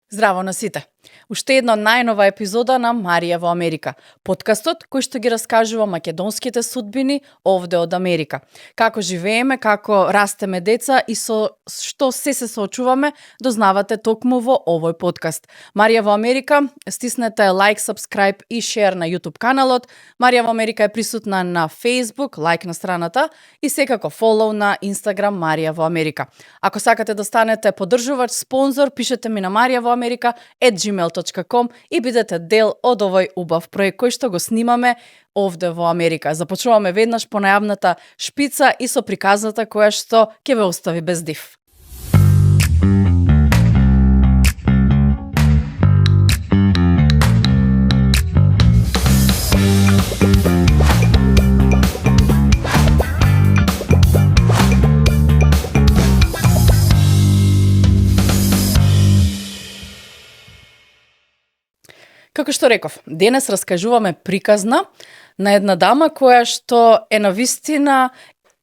Здраво на сите! Уште една најнова епизода на Марија во Америка, подкастот кој што ги раскажува македонските судбини овде од Америка. Како живееме, како растеме деца и со што се соочуваме, дознавате токму во овој подкаст. Марија во Америка, стиснете лайк, сабскрајб и шер на YouTube каналот. Марија во Америка е присутна на Facebook, лайк на страната и секако фолоу на Instagram Марија во Америка. Ако сакате да станете поддржувач, спонзор, пишете ми на Марија во Америка @gmail.com и бидете дел од овој убав проект кој што го снимаме овде во Америка. Започнуваме веднаш по најавната шпица и со приказната која што ќе ве остави без див. Како што реков, денес раскажуваме приказна на една дама која што е навистина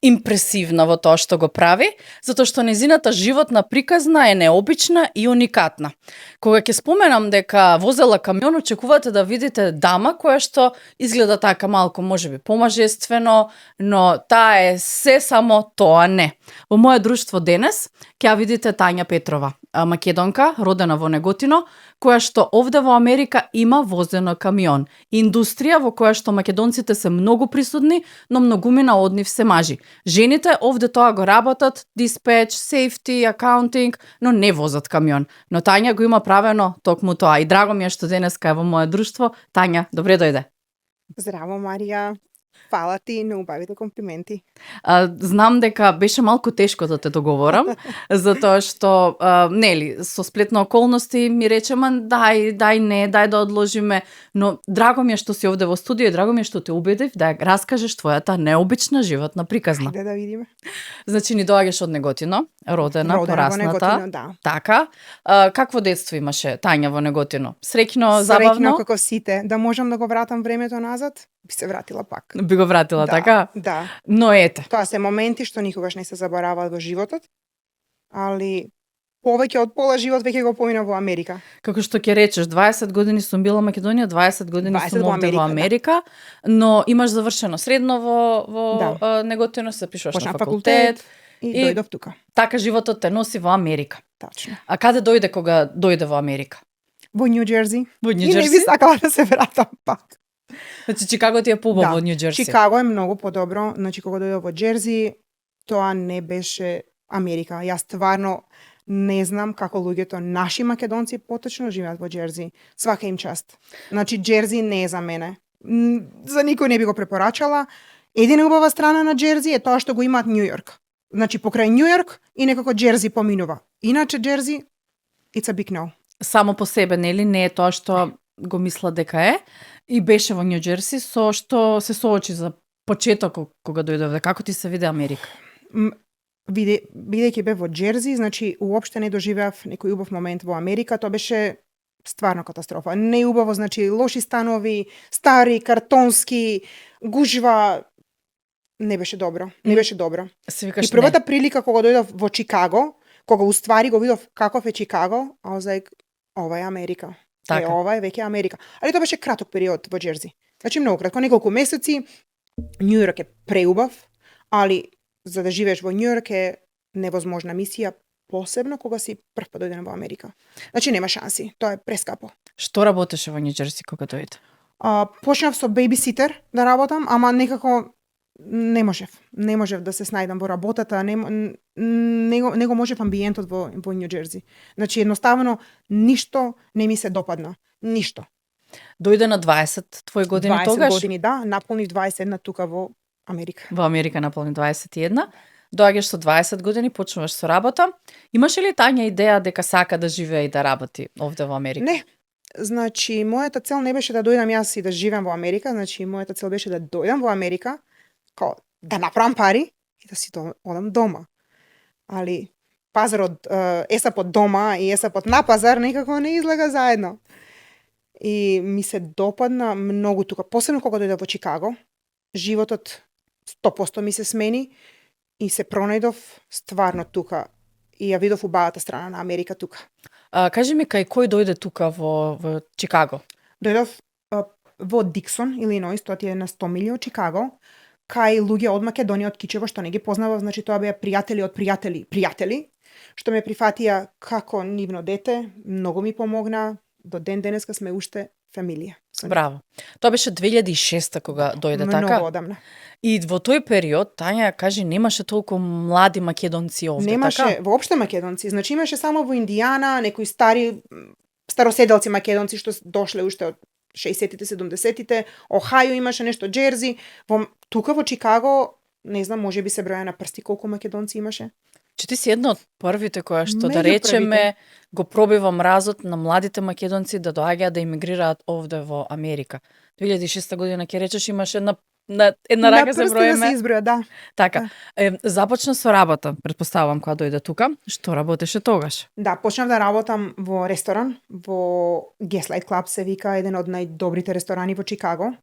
импресивна во тоа што го прави, затоа што незината животна приказна е необична и уникатна. Кога ќе споменам дека возела камион, очекувате да видите дама која што изгледа така малку можеби помажествено, но таа е се само тоа не. Во моје друштво денес ќе ја видите Тања Петрова, македонка, родена во Неготино, која што овде во Америка има возено камион. Индустрија во која што македонците се многу присутни, но многумина од нив се мажи. Жените овде тоа го работат, диспеч, сейфти, акаунтинг, но не возат камион. Но Тања го има правено токму тоа. И драго ми е што денеска е во моје друштво. Тања, добре дојде. Здраво, Марија. Фала ти на убавите комплименти. Знам дека беше малку тешко да те договорам, затоа што, нели, со сплет на околности ми рече, дај да одложиме, но драго ми е што си овде во студио и драго ми е што те убедив да раскажеш твојата необична животна приказна. Ајде да видиме. Значи, ни доаѓаш од Неготино, родена порасната. Неготино, да. Така. Какво детство имаше Тања во Неготино? Среќно, Среќно забавно? како сите. Да можам да го вратам времето назад, би се вратила пак. Би го вратила, Да, така? Да. Но ете. Тоа се моменти што никогаш не се забораваат во животот, али повеќе од пола живот веќе го помина во Америка. Како што ќе речеш, 20 години сум била Македонија, 20 години 20 сум во овде во Америка, Америка, но имаш завршено средно во Да. Неготино, се пишуваш на Почнав факултет. и И- дојдов тука. Така животот те носи во Америка. Тачно. А каде дојде кога дојде во Америка? Во Нью Џерси. Во Нью И не би Џерси? сакала да се вратам пак. Значи Чикаго ти е побаво од Нью Џерси. Чикаго е многу подобро. Значи, кога дојдов во Џерси, тоа не беше Америка. Јас стварно не знам како луѓето, наши македонци поточно живеат во Џерси. Свака им част. Значи, Џерси не е за мене. За никој не би го препорачала. Едина убава страна на Џерси е тоа што го имаат Њу Йорк. Значи, покрај Њу Йорк и некако Џерси поминува. Иначе Џерси, it's a big no. Само по себе, нели, не е тоа што го мисла дека е. И беше во Нью Џерси, со што се соочи за почеток кога дојде. Како ти се виде Америка? Бидејќи бев во Џерси, значи уопште не доживеав некој убав момент во Америка, тоа беше стварно катастрофа. Не убаво, значи лоши станови, стари, картонски, гужва, не беше добро. Не беше добро. Се викаш И првата прилика кога дојдов во Чикаго, кога уствари го видов каков е Чикаго, I was like, ова е Америка. Така. Ова е веќе Америка. Али тоа беше краток период во Џерси. Значи многу кратко, неколку месеци. Њу Йорк е преубав, али за да живееш во Њу Йорк е невозможна мисија, посебно кога си прв пат дојден во Америка. Значи нема шанси, тоа е прескапо. Што работеше во Нью Џерси кога дојде? Почнав со бейбиситер да работам, ама некако не можев да се снајдам во работата, не го можев амбиентот во Нью Џерси. Значи едноставно ништо не ми се допадна, ништо. Дојде на 20 твои години 20 тогаш? години, да, наполнив 21 тука во Америка. Во Америка наполни 21. Доаѓаш со 20 години, почнуваш со работа. Имаше ли Тања идеја дека сака да живее и да работи овде во Америка? Не. Значи, мојата цел не беше да дојдам јас и да живеам во Америка, значи мојата цел беше да дојдам во Америка, као да направам пари и да си одам дома. Али пазарот, есапот дома и есапот на пазар некако не излега заедно. И ми се допадна многу тука, посебно кога дојдов во Чикаго. Животот 100% ми се смени и се пронајдов стварно тука. И ја видов убавата страна на Америка тука. Кажи ми, кај кој дојде тука во Чикаго? Дојдов во Диксон, Илиноис, тоа ти е на 100 милји од Чикаго, кај луѓе од Македонија, од Кичево, што не ги познавав, значи тоа беа пријатели од пријатели, што ме прифатија како нивно дете, многу ми помогна, до ден денеска сме уште фамилија. Браво. Тоа беше 2006 кога дојде така? Многу одамна. И во тој период, Тања, кажи, немаше толку млади македонци овде, Немаше така? воопште македонци, значи имаше само во Индијана некои староседелци македонци што дошле уште од 60-тите, 70-тите, Охајо имаше нешто, Џерзи, тука во Чикаго, не знам, може би се броја на прсти колку македонци имаше. Че ти си една од првите која што да Меѓу речеме првите. го пробива мразот на младите македонци да доаѓаат да емигрираат овде во Америка. 2006 година ќе речеш имаш една рака се На прсти да броиме. се изброја, да. Така, започна со работа, претпоставувам кога дојде тука. Што работеше тогаш? Да, почнав да работам во ресторан, во Gaslight Club се вика, еден од најдобрите ресторани во Чикаго.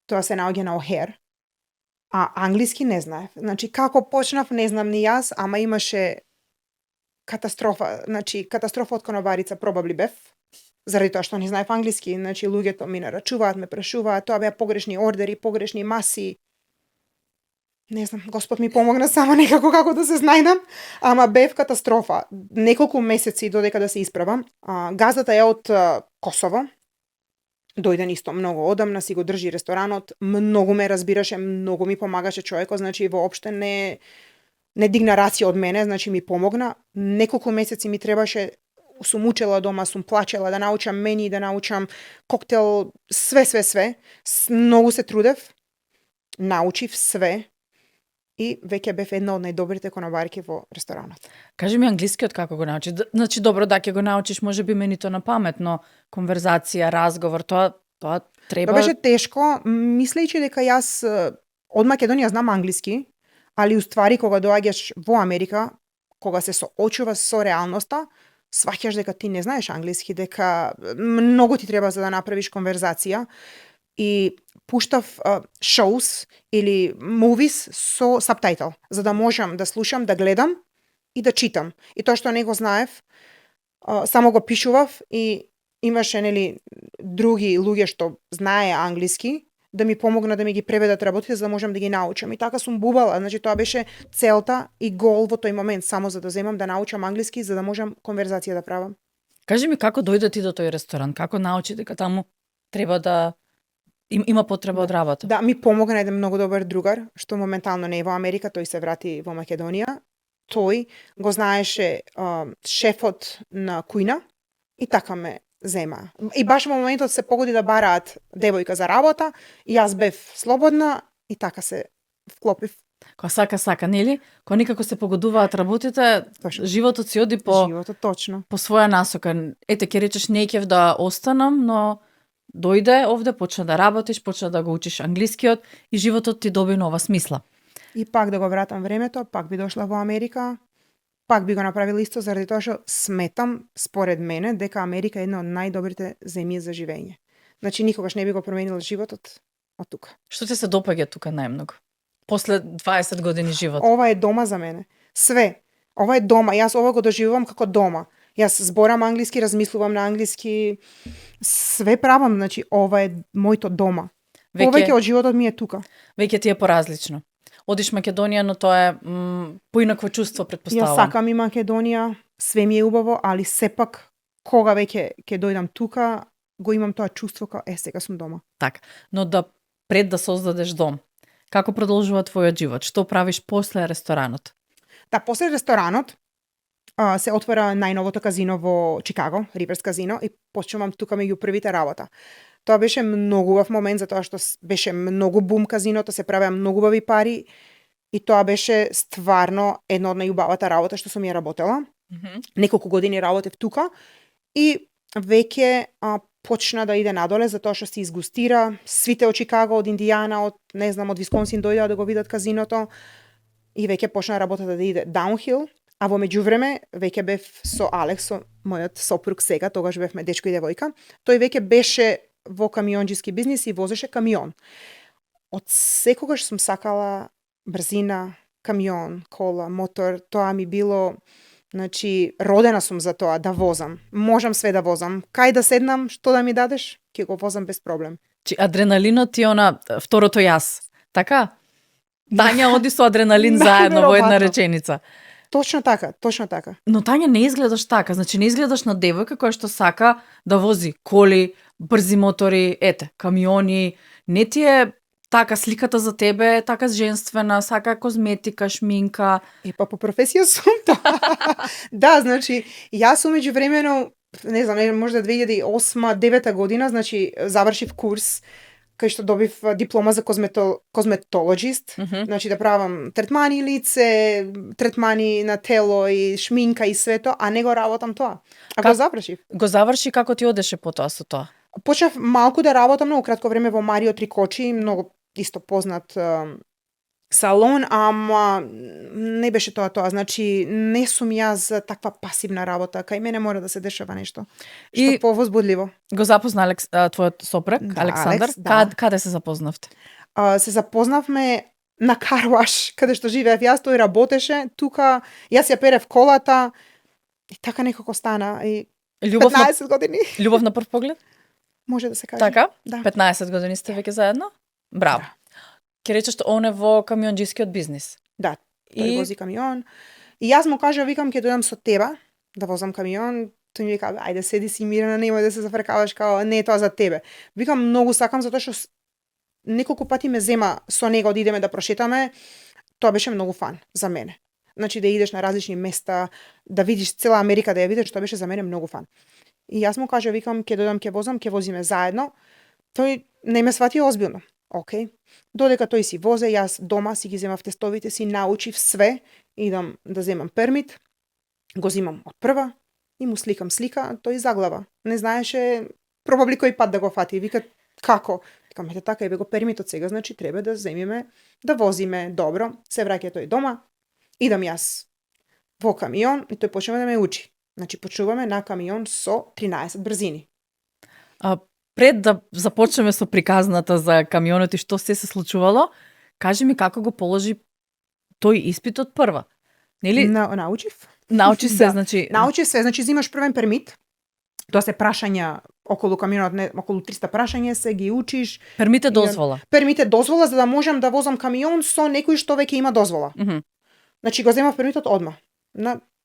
Тоа се наоѓа на О'Хер. А англиски не знаев. Значи, како почнав, не знам ни јас, ама имаше катастрофа. Значи, катастрофа од конобарица probably бев. Заради тоа што не знаев англиски. Значи, луѓето ми нарачуваат, ме прашуваат, тоа беа погрешни ордери, погрешни маси. Не знам, Господ ми помогна само некако како да се знајдам, ама бев катастрофа. Неколку месеци додека да се исправам. Газдата е од Косово. Дојден исто многу одамна, си го држи ресторанот, многу ме разбираше, многу ми помагаше човекот, значи воопште не дигна рација од мене, значи ми помогна. Неколку месеци ми требаше, сум учела дома, сум плачела да научам мени, да научам коктел, све. Многу се трудев, научив све и веќе бев една од најдобрите конобарки во ресторанот. Кажи ми англискиот како го научиш? Значи добро да ќе го научиш, може би менито на памет, но конверзација, разговор, тоа треба. Тоа беше тешко, мислејќи дека јас од Македонија знам англиски, али уствари кога доаѓаш во Америка, кога се соочуваш со реалноста, сваќаш дека ти не знаеш англиски, дека многу ти треба за да направиш конверзација. И пуштав шоус или movies со сабтајтл, за да можам да слушам, да гледам и да читам. И тоа што не го знаев, само го пишував и имаше други луѓе што знае англиски да ми помогна да ми ги преведат работите за да можам да ги научам. И така сум бувала, значи тоа беше целта и гол во тој момент, само за да земам да научам англиски за да можам конверзација да правам. Кажи ми како дојде ти до тој ресторан? Како научи дека таму треба да има потреба од работа? Да, ми помогна еден многу добар другар, што моментално не е во Америка, тој се врати во Македонија. Тој го знаеше шефот на кујна и така ме зема. И баш во моментот се погоди да бараат девојка за работа, и јас бев слободна и така се вклопив. Кога сака, нели? Кога никако се погодуваат работите, Точно. животот си оди по Животот точно. по своја насока. Ете, ќе речеш не ќев да останам, но дојде овде, почна да работиш, почна да го учиш англискиот и животот ти доби нова смисла. И пак да го вратам времето, пак би дошла во Америка, пак би го направила исто, заради тоа што сметам, според мене, дека Америка е една од најдобрите земји за живење. Значи, никогаш не би го променила животот од тука. Што ти се допаѓа тука најмногу? После 20 години живот. Ова е дома за мене. Све. Ова е дома. Јас ова го доживувам како дома. Јас зборам англиски, размислувам на англиски, све правам, значи ова е моето дома. Повеќе од животот ми е тука. Веќе ти е поразлично. Одиш Македонија, но тоа е поинакво чувство, претпоставувам. Јас сакам и Македонија, све ми е убаво, али сепак кога веќе ќе дојдам тука, го имам тоа чувство како сега сум дома. Така, но пред да создадеш дом, како продолжува твојот живот? Што правиш после ресторанот? Да, после ресторанот се отвора најновото казино во Чикаго, Риверс казино, и почнувам тука меѓу првите работа. Тоа беше многу убав момент, затоа што беше многу бум казиното, се правеа многу убави пари и тоа беше стварно една од најубавата работа што сум ја работела. Неколку години работев тука и веќе почна да иде надоле затоа што се изгустира. Свите од Чикаго, од Индијана, од Висконсин дојдоа да го видат казиното и веќе почна работата да иде даунхил. А во меѓувреме, веќе бев со Алекс, мојот сопруг сега, тогаш бевме дечко и девојка. Тој веќе беше во камионџиски бизнис и возеше камион. Од секогаш сум сакала брзина, камион, кола, мотор, тоа ми било Значи, родена сум за тоа да возам. Можам све да возам. Кај да седнам, што да ми дадеш, ќе го возам без проблем. Адреналинот ти е она второто јас. Така? Тања оди со адреналин заедно во една Најверојатно. реченица. Точно така, точно така. Но Тања не изгледаш така, значи не изгледаш на девојка која што сака да вози коли, брзи мотори, камиони, не ти е така сликата за тебе, така женствена, сака козметика, шминка. Па по професија сум тоа. Да, значи, јас сум меѓувремено, не знам, можда 2008-2009 година, значи, завршив курс кај што добив диплома за козметологист, значи да правам третмани лице, третмани на тело и шминка и све тоа, а не го работам тоа. А го завршив. Го заврши, како ти одеше потоа со тоа? Почнав малку да работам многу кратко време во Марио Трикочи, многу исто познат салон, ама не беше тоа. Значи, не сум јас таква пасивна работа. Кај мене мора да се дешава нешто. Што повозбудливо. Го запозна твојот сопруг, Да, Александар? Алекс, да. Каде се запознавте? Се запознавме на Карваш, каде што живеев јас, тој работеше тука, јас ја перев колата и така некако стана. И 15 години. Љубов на прв поглед? Може да се каже. Така? Да. 15 години сте веќе заедно? Браво. Да. Ке речеш што он е во камионџискиот бизнис. Да, тој вози камион. И јас му кажа, викам, ќе дојдам со тебе да возам камион. Тој ми вика, ајде седи си мирна, немој да се зафркаваш, као не е тоа за тебе. Викам, многу сакам затоа што неколку пати ме зема со него да идеме да прошетаме. Тоа беше многу фан за мене. Значи да идеш на различни места, да видиш цела Америка, да ја видиш, тоа беше за мене многу фан. И јас му кажа, викам, ќе дојдам, ќе возам, ќе возиме заедно. Тој не ме свати озбилно. Океј. Додека тој си возе, јас дома си ги земав тестовите, си научив све, идам да земам пермит, го земам од прва и му сликам слика, тој заглава. Не знаеше пробабли кој пат да го фати. Вика, како? Викам, ете така, еве го пермитот сега, значи треба да земиме, да возиме, добро. Се враќа тој дома, идам јас во камион и тој почнува да ме учи. Значи, почнуваме на камион со 13 брзини. Пред да започнеме со приказната за камионот и што се случувало, кажи ми како го положи тој испитот прва. Нели? Научив. Научи се, Да. значи... Научив се, значи зимаш првен пермит, тоа се прашања околу камионот, околу 300 прашања се ги учиш. Пермит е дозвола. Пермит е дозвола за да можам да возам камион со некој што веќе има дозвола. Значи го земав пермитот одма,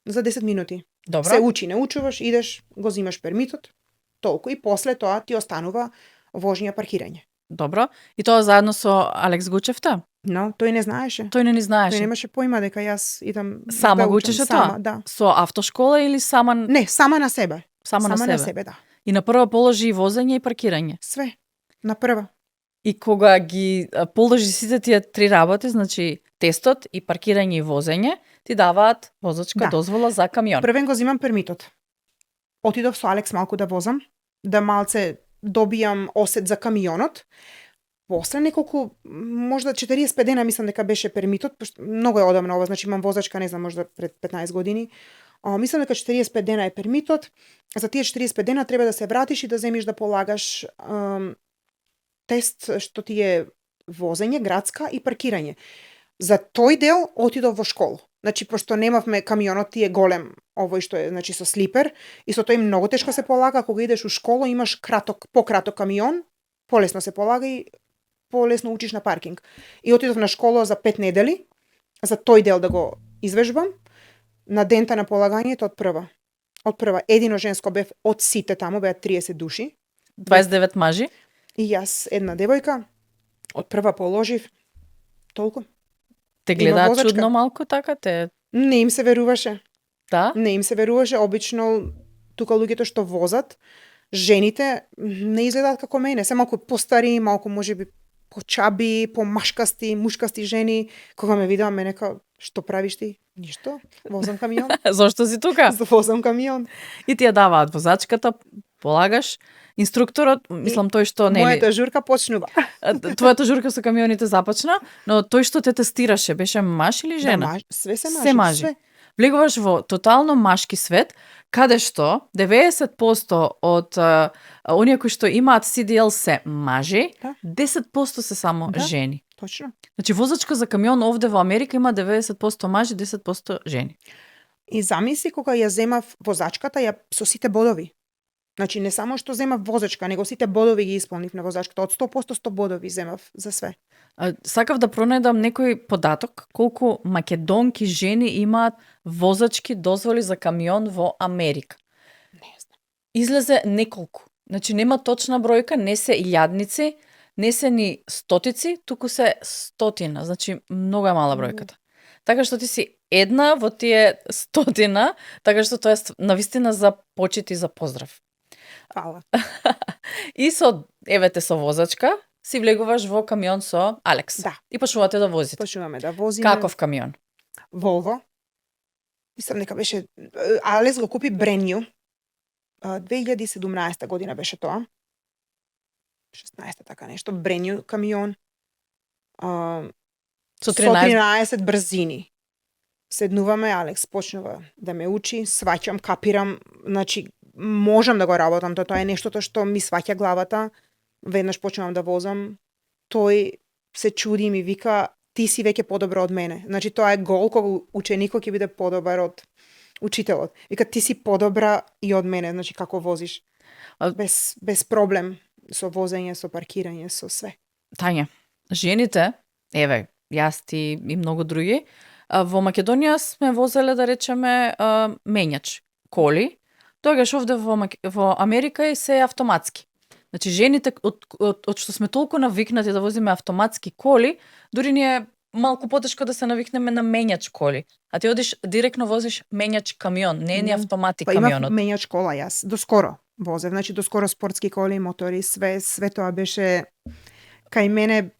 за 10 минути. Добро. Се учи, не учуваш, идеш, го земаш пермитот, толку и после тоа ти останува вожња паркирање. Добро. И тоа заедно со Алекс Гучевта? Но тој не знаеше. Тој не ни знаеше. Тој немаше поима дека јас идам Сама да го учам. учеше Сама, тоа? да. Со автошкола или сама... Не, сама на себе. Сама на себе. Да. И на прва положи и возење и паркирање. Све. На прва. И кога ги положи сите тие три работи, значи тестот и паркирање и возење, ти даваат возачка дозвола за камион. Првен го земам пермитот. Отидов со Алекс малку да возам, да малце добијам осет за камионот. После неколку, можда 45 дена мислам дека беше пермитот, многу е одамна ова, значи имам возачка, не знам, можда пред 15 години. Мислам дека 45 дена е пермитот. За тие 45 дена треба да се вратиш и да земиш да полагаш тест што ти е возење, градска и паркирање. За тој дел отидов во школа. Значи, пошто немавме камионот, ти е голем, овој што е, значи, со слипер, и со тој многу тешко се полага, кога идеш у школа, имаш пократок камион, полесно се полага и полесно учиш на паркинг. И отидов на школа за 5 недели, за тој дел да го извежбам, на дента на полагањето од прва. Од прва, едино женско бев од сите таму, беа 30 души. 29 мажи. И јас, една девојка, од прва положив, толку. Те гледаат чудно малку така? Не им се веруваше. Да? Не им се веруваше. Обично, тука луѓето што возат, жените не изгледаат како мене. Се малку постари, малку можеби почаби, помашкасти, мушкасти жени. Кога ме видеа, мене ка, што правиш ти? Ништо. Возам камион. Зошто си тука? Возам камион. И ти ја даваат возачката, полагаш. Инструкторот, мислам тој што нели. Мојата журка почнува. Твојата журка со камионите започна, но тој што те тестираше беше маж или жена? Да, све се мажи. Се мажи. Влегуваш во тотално машки свет, каде што 90% од оние кои што имаат CDL се мажи, 10% се само жени. Точно. Значи возачка за камион овде во Америка има 90% мажи, 10% жени. И замисли кога ја земав возачката, ја со сите бодови. Значи не само што земав возачка, него сите бодови ги исполнив на возачката. Од 100% 100 бодови земав за све. Сакав да пронајдам некој податок колку македонки жени имаат возачки дозволи за камион во Америка. Не знам. Излезе неколку. Значи нема точна бројка, не се илјадници, не се ни стотици, туку се стотина. Значи многу е мала бројката. Така што ти си една во тие стотина, така што тоа е навистина за почит и за поздрав. Фала. И со, евете со возачка, си влегуваш во камион со Алекс. Да. И почнувате да возите. Почнуваме да возиме. Каков камион? Volvo. Мислам дека беше Алекс го купи brand new. 2017 година беше тоа. 16 така нешто, brand new камион. Со Со 13 брзини. Седнуваме, Алекс почнува да ме учи, сваќам, капирам, значи можам да го работам, тоа е нештото што ми сваќа главата. Веднаш почнувам да возам, тој се чуди и ми вика, ти си веќе подобро од мене. Значи тоа е гол кога ученикот ќе биде подобар од учителот. Вика, ти си подобра и од мене, значи како возиш. Без проблем со возење, со паркирање, со све. Тања, жените, еве, јас ти и многу други, во Македонија сме возеле, да речеме, менјач, коли. Доаѓаш овде во Америка и се автоматски. Значи, жените, од што сме толку навикнати да возиме автоматски коли, дури ни е малку потешко да се навикнеме на менјач коли. А ти одиш директно возиш менјач камион, не е ни автоматик камионот. Имав менјач кола јас, доскоро возев, значи доскоро спортски коли, мотори, све тоа беше кај мене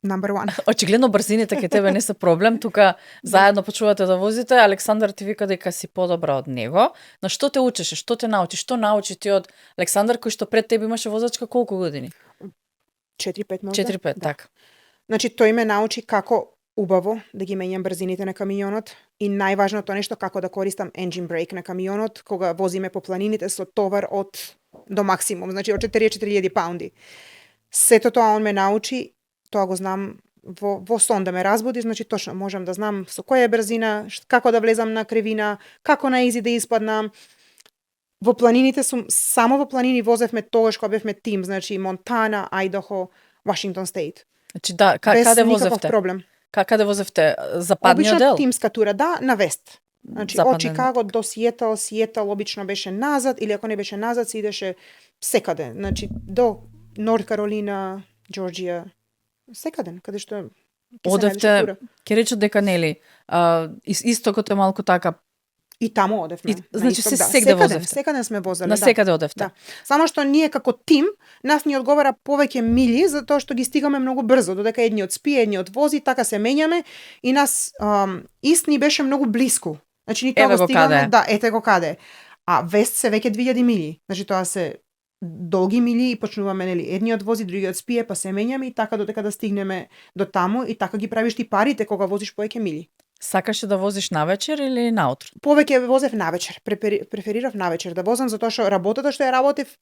number one. Очигледно брзините кај тебе не се проблем, тука заедно почувате да возите, Александар ти вика дека си подобра од него. На што те учеше, што те научи, што научи ти од Александар кој што пред тебе имаше возачка колку години? 4-5 можда. 4-5, да. Така. Значи тој ме научи како убаво да ги менјам брзините на камионот и најважното нешто како да користам engine brake на камионот кога возиме по планините со товар до максимум, значи од 4000 паунди. Сето тоа он ме научи, тоа го знам во сон да ме разбуди, значи точно можам да знам со која брзина, како да влезам на кривина, како на изи да испаднам. Во планините само во планини возевме тогаш кога бевме тим, значи Монтана, Айдахо, Вашингтон Стейт. Значи да, каде возевте? Проблем. Каде возевте? Западниот обично дел? Тимска тура, да, на вест. Значи од Чикаго до Сиетл обично беше назад или ако не беше назад се идеше секаде, значи до Норт Каролина, Џорџија, секаде, каде што одевте, ќе речат дека нели, истокот е малку така. И таму одевме. Значи се сегде возевте. Секаде сме возеле, на секаде одевте. Да. Само што ние како тим, нас ни одговара повеќе мили затоа што ги стигаме многу брзо, додека едниот спи, едниот вози, така се менјаме и нас ист ни беше многу блиску. Значи ни тоа го стигаме, да, ете го каде. А вест се веќе 2000 мили. Значи тоа се долги мили и почнуваме, нели, едниот вози, другиот спие, па се менјаме и така додека да стигнеме до таму и така ги правиш ти парите кога возиш повеќе мили. Сакаше да возиш навечер или наутро? Повеќе возев навечер. Преферирав навечер да возам затоа што работата што ја работев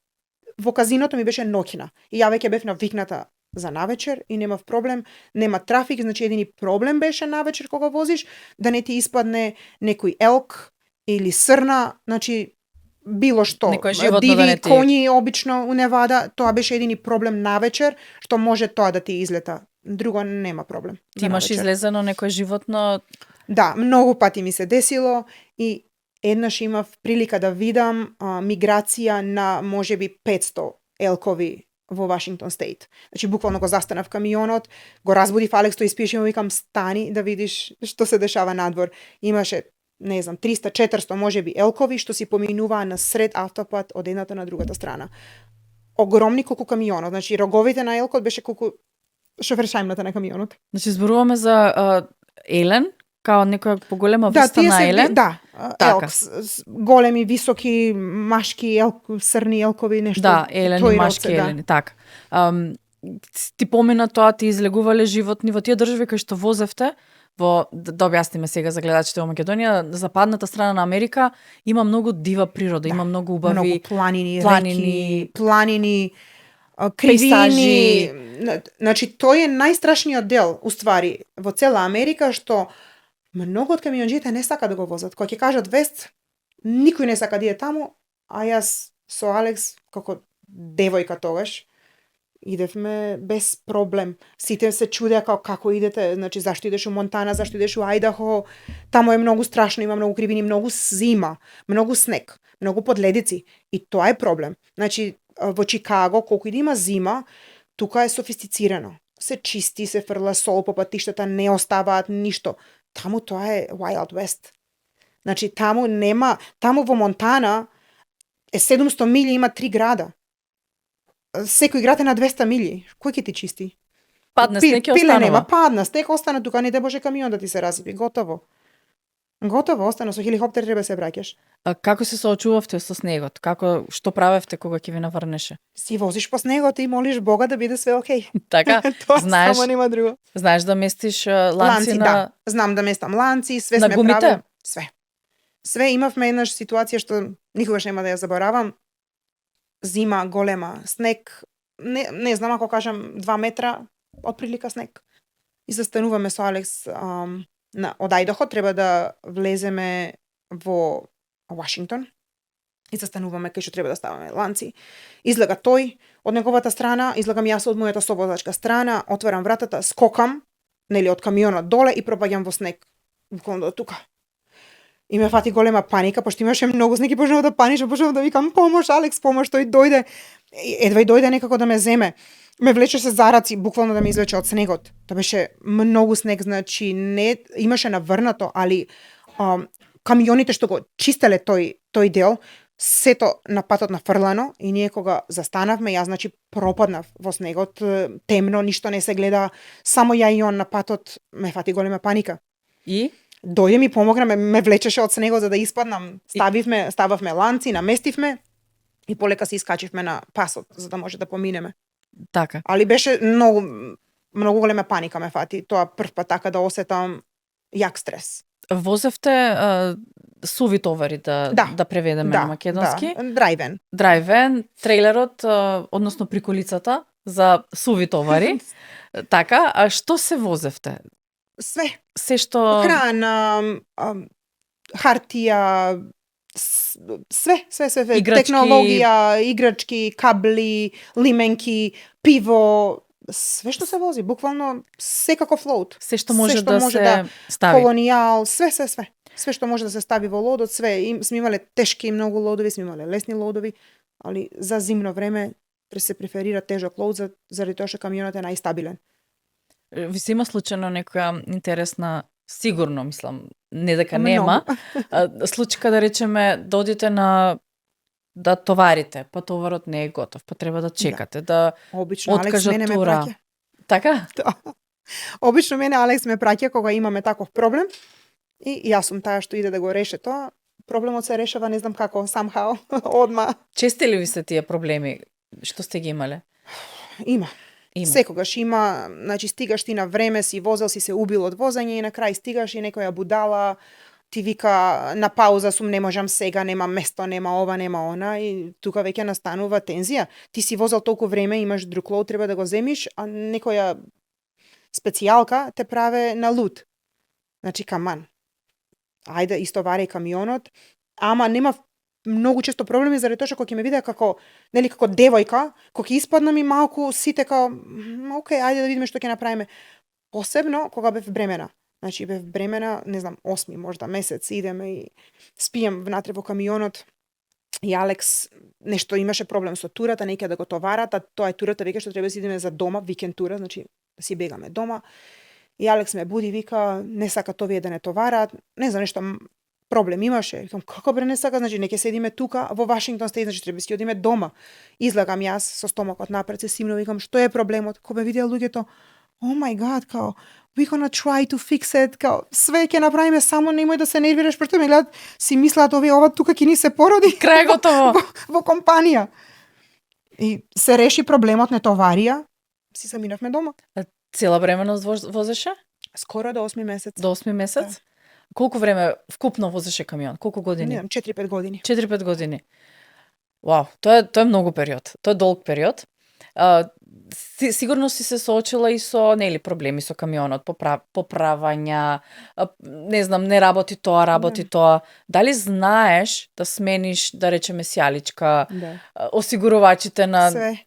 во казиното ми беше ноќна. И ја веќе бев навикната за навечер и немав проблем, нема трафик, значи едини проблем беше навечер кога возиш да не ти испадне некој елк или срна, значи било што. Диви да не ти... коњи обично у Невада, тоа беше едини проблем навечер, што може тоа да ти излета. Друго нема проблем. Ти имаш излезено некој животно? Да, многу пати ми се десило и еднаш имав прилика да видам миграција на можеби 500 елкови во Вашингтон Стейт. Значи буквално го застанав камионот, го разбудив Алекс, тој спиеше и му викам стани да видиш што се дешава надвор. Имаше не знам 300-400 можеби елкови што си поминуваа на сред автопат од едната на другата страна. Огромни колку камионот, значи роговите на елкот беше колку шофершајмната на камионот. Значи зборуваме за елен, као некоја поголема врста на елен? Да, елк, големи, високи, машки, срни елкови, нешто. Да, елени, машки, елени, така. Ти помина тоа, ти излегувале животни во тие држави кај што возевте, да објасниме сега за гледачите во Македонија, западната страна на Америка има многу дива природа, има многу убави многу планини, реки, планини, кривини. Значи, тој е најстрашниот дел, уствари, во цела Америка, што Многу од камионџиите не сака да го возат. Кога ќе кажат вест, никој не сака да иде таму, а јас со Алекс, како девојка тогаш, идевме без проблем. Сите се чудеа како идете, значи зашто идеш у Монтана, зашто идеш у Ајдахо. Таму е многу страшно, има многу кривини, многу зима, многу снег, многу подледици и тоа е проблем. Значи во Чикаго колку и да има зима, тука е софистицирано. Се чисти, се фрла сол по патиштата, не оставаат ништо. Таму тоа е Wild West. Значи таму нема, таму во Монтана е 700 милји, има 3 града. Секој град е на 200 милји. Кој ќе ти чисти? Падне снег и Пиле нема, останува. падна снег, остана тука, не те може камион да ти се расипи, готово. Готово, остана со хеликоптер треба се враќаш. А како се соочувавте со снегот? Што правевте кога ќе ви наврнеше? Си возиш по снегот и молиш Бога да биде све окей. Така, Тоа знаеш, само нема друго. знаеш да местиш ланци на... да. Знам да местам ланци, све На сме гумите? правили. Све. Све имавме еднаш ситуација што никогаш нема да ја заборавам. Зима голема, снег, не знам ако кажам 2 метра од прилика снег. И застануваме со Алекс од Ајдахо, треба да влеземе во Вашингтон. И застануваме кај што треба да ставаме ланци. Излега тој од неговата страна, излегам јас од мојата совозачка страна, отварам вратата, скокам, нели од камионот доле и пропаѓам во снег. Буквално до тука. И ме фати голема паника, пошто имаше многу снег и почнав да паничам, почнав да викам помош, Алекс, помош, тој дојде. Едва и дојде некако да ме земе. Ме влечеше за раци, буквално да ме извлече од снегот. Тоа беше многу снег, значи не имаше наврнато, али камионите што го чистеле тој дел, сето на патот нафрлано и ние кога застанавме, јас значи пропаднав во снегот, темно, ништо не се гледа, само ја и он на патот, ме фати голема паника. И? Дојде ми помогна, ме влечеше од снегот за да испаднам. Стававме ланци, наместивме и полека се искачивме на пасот за да може да поминеме. Така. Али беше многу голема паника ме фати. Тоа прв пат така да осетам јак стрес. Возевте суви товари да преведеме на македонски. Да, драйвен. Драйвен, трейлерот, односно приколицата за суви товари. Така, а што се возевте? Све. Се што... Храна, хартија, све. Играчки. Технологија, играчки, кабли, лименки, пиво, све што се вози, буквално секаков лоуд. Се што може да се да стави. Колонијал, све. Све што може да се стави во лодот, све. Сме имале тешки многу лодови, сме имале лесни лодови, али за зимно време се преферира тежок лод заради тоа што камионот е најстабилен. Ви се има случајно некоја интересна, сигурно мислам, не дека нема, случајка да речеме да одите да товарите, па товарот не е готов, па треба да чекате, да Обично Алекс откажат мене ме тура. праќа. Така? Обично мене Алекс ме праќа кога имаме таков проблем и јас сум таа што иде да го реше тоа. Проблемот се решава не знам како, somehow, одма. Чести ли ви се тие проблеми што сте ги имале? Има. Секогаш има, значи стигаш ти на време, си возел, си се убил од возење и на крај стигаш и некоја будала ти вика на пауза сум, не можам сега, нема место, нема ова, нема она и тука веќе настанува тензија. Ти си возел толку време, имаш друг лоуд, треба да го земиш, а некоја специјалка те праве на луд. Значи каман. Ајде истовари камионот, ама нема многу често проблеми заради тоа што кога ќе ме видеа како девојка, кога ќе испаднам и малку сите као окей, ајде да видиме што ќе направиме. Посебно кога бев бремена. Значи бев бремена, не знам, 8 можда месец, идеме и спијам внатре во камионот. И Алекс нешто имаше проблем со турата, неќе да го товарат, а тоа е турата веќе што треба да си идеме за дома, викенд тура, значи да си бегаме дома. И Алекс ме буди, вика, не сака овие да не товарат, не знам, нешто проблем имаше. Викам, како бре не сака, значи неќе седиме тука во Вашингтон Стејт, значи треба да си одиме дома. Излагам јас со стомакот напред, се симно, викам, што е проблемот? Кога ме видеа луѓето, oh my god, као, we gonna try to fix it, као, све ќе направиме, само немој да се нервираш, пошто ме гледат, си мислат ова тука ќе ни се породи. Крај готово. во компанија. И се реши проблемот, не товарија, си заминавме дома. Цела временост возеше? Скоро до 8 месец. До 8 месец? Да. Колку време вкупно возеше камион? Колку години? Не, 4-5 години. 4-5 години. Вау, тоа е многу период. Тоа е долг период. Сигурно си се соочила и со нели проблеми со камионот, поправања, не знам, не работи тоа. Дали знаеш да смениш, да речеме, сјаличка, Да. осигурувачите на Све.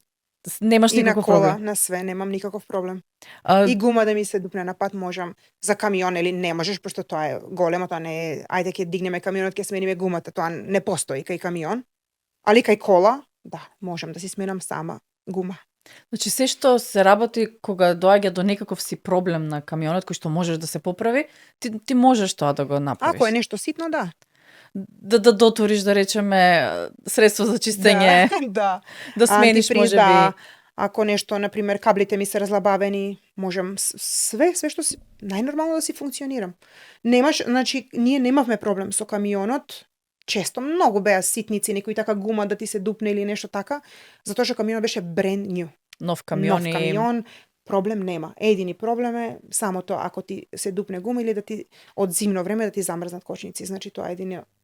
немаш И на никаков кола, проблем? на све, немам никаков проблем. А, И гума да ми се дупне на пат можам. За камион или не можеш, пошто тоа е големо, тоа не е, ајде ќе дигнеме камионот, ќе смениме гумата, тоа не постои кај камион. Али кај кола, да, можам да си сменам сама гума. Значи се што се работи кога доаѓа до некаков си проблем на камионот кој што можеш да се поправи, ти можеш тоа да го направиш. Ако е нешто ситно, да. Да дотвориш, да речеме, средство за чистење, Да. да смениш Антифриз, можеби. да. Ако нешто, например, каблите ми се разлабавени, можам све што си најнормално да си функционирам. Немаш, значи ние немавме проблем со камионот. Често многу беа ситници, некои така гума да ти се дупне или нешто така, затоа што камионот беше brand new. Нов камион, Нов камион, проблем нема. Едини проблем е само тоа ако ти се дупне гума или да ти од зимно време да ти замрзнат кочници. Значи тоа е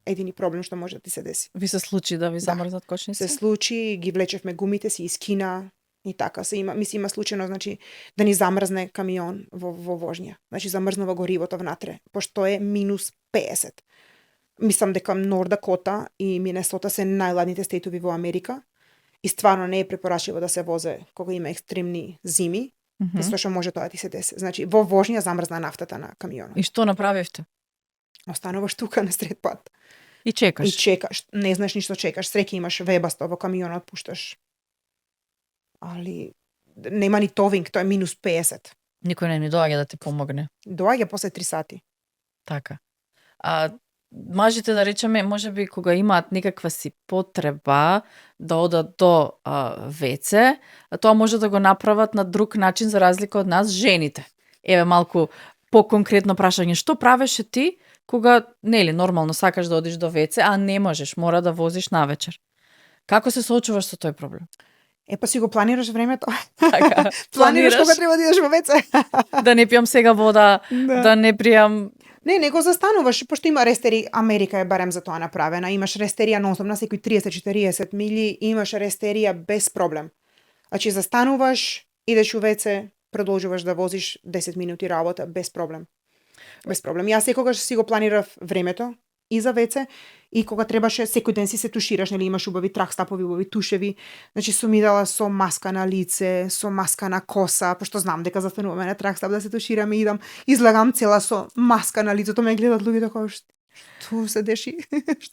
едини проблем што може да ти се деси. Ви се случи да ви замрзнат кочници? Се случи, ги влечевме гумите си из Кина и така се има, мисли има случајно, значи да ни замрзне камион во вожња. Значи замрзнува горивото внатре, пошто е минус 50. Мислам дека Норт Дакота и Минесота се најладните стейтови во Америка и стварно не е препорачливо да се возе кога има екстремни зими, затоа што може тоа да ти се деси. Значи во вожња замрзна нафтата на камионот. И што направивте? Остануваш тука на сред пат. И чекаш. И чекаш, не знаеш ништо чекаш, среќа имаш вебасто во камионот пушташ. Али нема ни товинг, тоа е минус 50. Никој не ни доаѓа да ти помогне. Доаѓа после 3 сати. Така. Мажите, да речеме, можеби кога имаат некаква си потреба да одат до ВЦ, тоа може да го направат на друг начин за разлика од нас жените. Еве малку поконкретно прашање, што правеше ти кога нели нормално сакаш да одиш до ВЦ, а не можеш, мора да возиш навечер? Како се соочуваш со тој проблем? Па си го планираш времето. Така, Планираш кога треба да идеш во ВЦ. Да не пијам сега вода, да не пријам. Не го застануваш, пошто има рестери, Америка е барем за тоа направена, имаш рестерија нонстоп на секои 30-40 мили, имаш рестерија без проблем. Значи застануваш, идеш у ВЦ, продолжуваш да возиш 10 минути работа без проблем. Без проблем. Јас секогаш си го планирав времето и за ВЦ и кога требаше секој ден си се тушираш, нели имаш убави тракстапови, убави тушеви. Значи сум идала со маска на лице, со маска на коса, пошто знам дека застануваме на тракстап да се туширам и идам, излагам цела со маска на лицето, ме гледат луѓето како што се деши?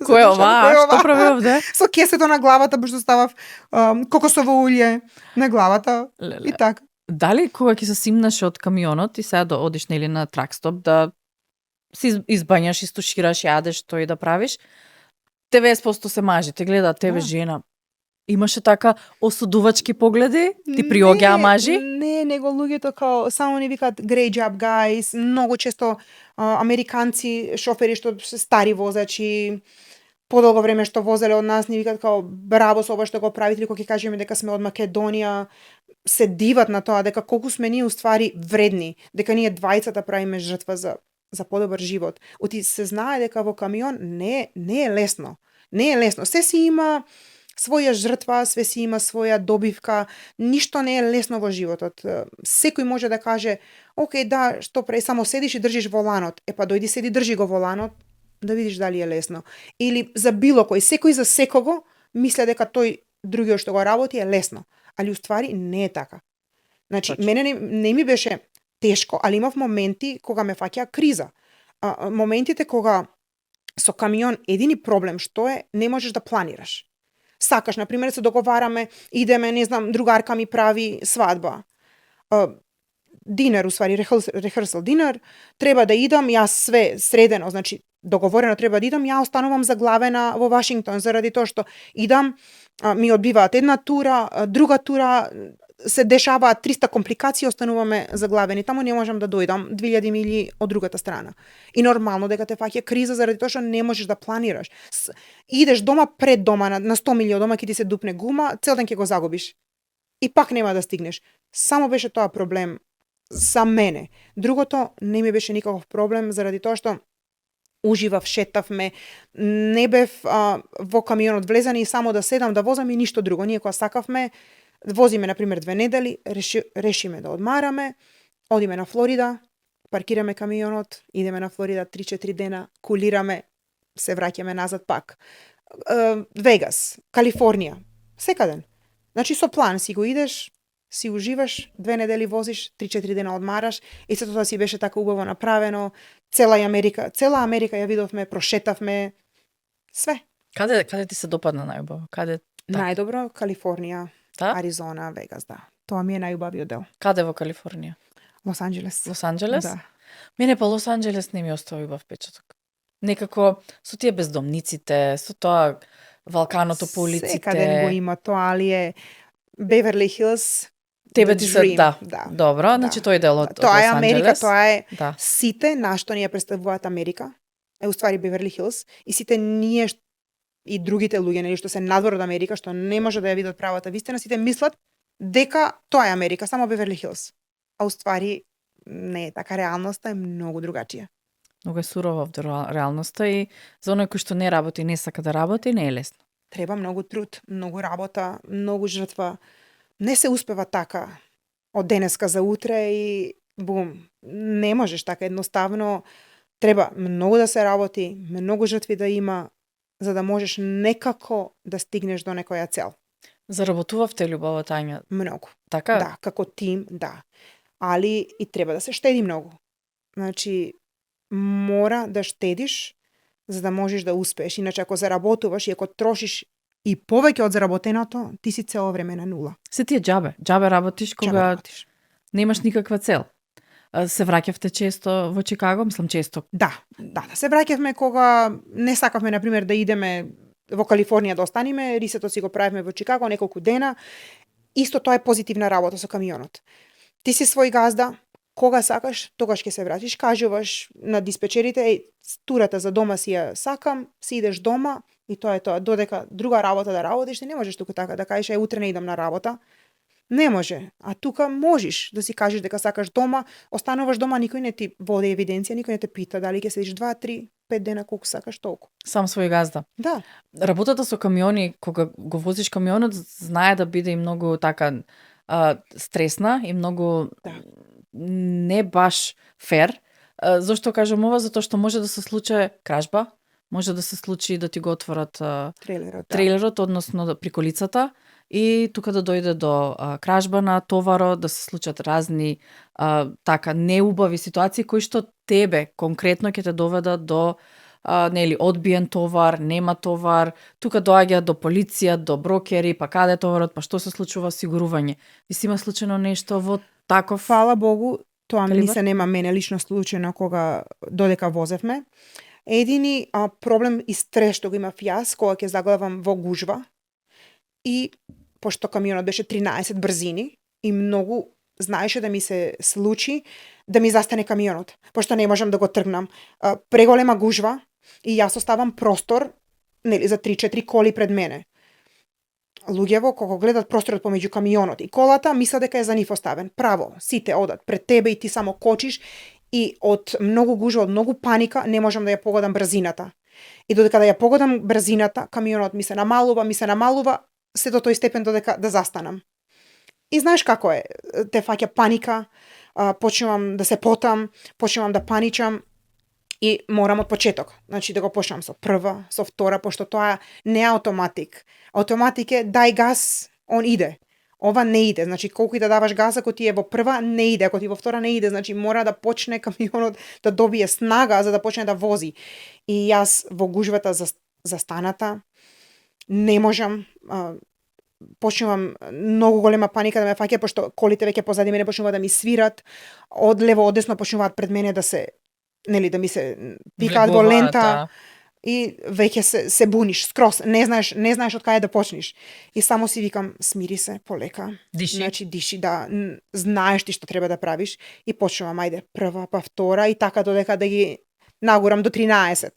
Кој е ова? Што прави овде? Со кесето на главата, пошто ставав кокосово улје на главата и така. Дали кога ќе се симнаш од камионот и сега да одиш нели на тракстоп да си избањаш, истушираш, јадеш, тој да правиш, 90% се мажи, те гледаат тебе жена. Имаше така осудувачки погледи? Ти приоѓаа мажи? Не, него луѓето као само ни викаат great job guys, многу често американци шофери што се стари возачи, подолго време што возеле од нас, ни викаат као браво со ова што го правите, кога ќе кажеме дека сме од Македонија, се диват на тоа дека колку сме ние уствари вредни, дека ние двајцата правиме жртва за подобар живот. Оти се знае дека во камион не е лесно. Не е лесно. Се си има своја жртва, све си има своја добивка, ништо не е лесно во животот. Секој може да каже, окей, да, што прави, само седиш и држиш воланот. Па дојди седи, држи го воланот, да видиш дали е лесно. Или за било кој, секој за секого мисля дека тој другиот што го работи е лесно. Али уствари не е така. Значи, мене не ми беше тешко, али имав моменти кога ме фаќа криза. Моментите кога со камион едини проблем што е, не можеш да планираш. Сакаш, например, се договараме, идеме, не знам, другарка ми прави свадба. Динер, усвари, rehearsal динер, треба да идам, јас све средено, значи, договорено треба да идам, ја останувам заглавена во Вашингтон, заради тоа што идам, ми одбиваат една тура, друга тура, се дешаваат 300 компликации, остануваме заглавени. Таму не можам да дојдам 2000 мили од другата страна. И нормално дека те фаќа криза заради тоа што не можеш да планираш. Идеш дома пред дома на 100 мили од дома ќе ти се дупне гума, цел ден ќе го загубиш. И пак нема да стигнеш. Само беше тоа проблем за мене. Другото не ми беше никаков проблем заради тоа што уживав, шетавме, не бев во камионот влезани и само да седам, да возам и ништо друго. Ние кога сакавме, возиме на пример 2 недели, решиме да одмараме, одиме на Флорида, паркираме камионот, идеме на Флорида 3-4 дена, кулираме, се враќаме назад пак. Вегас, Калифорнија, секаден. Значи со план си го идеш, си уживаш, 2 недели возиш, 3-4 дена одмараш и сето тоа си беше така убаво направено. Цела Америка ја видовме, прошетавме, све. Каде ти се допадна најубаво? Каде? Најдобро Калифорнија, Да? Аризона, Вегас, да. Тоа ми е најубавиот дел. Каде во Калифорнија? Лос Анџелес. Лос Анџелес? Да. Мене па Лос Анџелес не ми остави убав печаток. Некако со тие бездомниците, со тоа валканото по улиците. Секаден го има тоа, али е Беверли Хилс. Тебе the ти се dream. да. Добро, значи тој дел од Тоа е Лос Америка, Анџелес. тоа е Да. сите на што ни ја представуваат Америка. Е уствари Беверли Хилс и сите ние и другите луѓе нели што се надвор од Америка, што не може да ја видат правата вистина, сите мислат дека тоа е Америка, само Беверли Хилс. А уствари не е така, реалноста е многу другачија. Многу е сурова овде реалноста и за оној кој што не работи, не сака да работи, не е лесно. Треба многу труд, многу работа, многу жртва. Не се успева така од денеска за утре и бум. Не можеш така едноставно. Треба многу да се работи, многу жртви да има, за да можеш некако да стигнеш до некоја цел. Заработувавте љубово, Тања? Многу. Така? Да, како тим, да. Али и треба да се штеди многу. Значи, мора да штедиш за да можеш да успееш. Иначе ако заработуваш и ако трошиш и повеќе од заработеното, ти си цело време на нула. Се ти е џабе. Џабе работиш кога Џабе работиш. немаш никаква цел. Се враќавте често во Чикаго? Мислам често. Да се враќавме кога не сакавме на пример да идеме во Калифорнија да останеме, рисето си го правевме во Чикаго неколку дена. Исто тоа е позитивна работа со камионот. Ти си свој газда, кога сакаш, тогаш ќе се вратиш, кажуваш на диспечерите, турата за дома си ја сакам, си идеш дома и тоа е тоа. Додека друга работа да работиш, не можеш тука така да кажеш, утре не идам на работа. Не може. А тука можеш да си кажеш дека сакаш дома, остануваш дома, никој не ти води евиденција, никој не те пита дали ќе седиш 2, 3, 5 дена колку сакаш толку. Сам свој газда. Да. Работата со камиони, кога го возиш камионот, знае да биде и многу така стресна и многу не баш фер. Зошто кажам ова? Затоа што може да се случи кражба, може да се случи да ти го отворат трейлерот, односно приколицата, и тука да дојде до кражба на товарот, да се случат разни така неубави ситуации кои што тебе конкретно ќе те доведат до нели одбиен товар, нема товар, тука доаѓа до полиција, до брокери, па каде товарот, па што се случува осигурување. Ви си има случено нешто во таков? Фала Богу, тоа калибар? ми се нема мене лично случено кога додека возевме. Едини проблем и стрес што го имав јас кога ќе заглавам во гужва и пошто камионот беше 13 брзини и многу знаеше да ми се случи да ми застане камионот, пошто не можам да го тргнам. Преголема гужва и јас оставам простор нели за 3-4 коли пред мене. Луѓево кога гледат просторот помеѓу камионот и колата, мислат дека е за нив оставен. Право, сите одат пред тебе и ти само кочиш и од многу гужва, од многу паника не можам да ја погодам брзината. И додека да ја погодам брзината, камионот ми се намалува, се до тој степен додека да застанам. И знаеш како е, те фаќа паника, почнувам да се потам, почнувам да паничам и морам од почеток. Значи да го почнам со прва, со втора, пошто тоа не е автоматик. Автоматик е дај газ, он иде. Ова не иде, значи колку и да даваш газ, ако ти е во прва, не иде, ако ти во втора не иде, значи мора да почне камионот да добие снага за да почне да вози. И јас во гужвата застаната не можам, почнувам многу голема паника да ме фаќа, пошто колите веќе позади мене почнуваат да ми свират, од лево од десно почнуваат пред мене да се нели да ми се пикаат во лента. И веќе се буниш, скрос, не знаеш од каде да почнеш. И само си викам, смири се, полека. Диши. Значи, диши, да, знаеш ти што треба да правиш. И почнувам, ајде, прва, па втора, и така додека да ги нагурам до 13.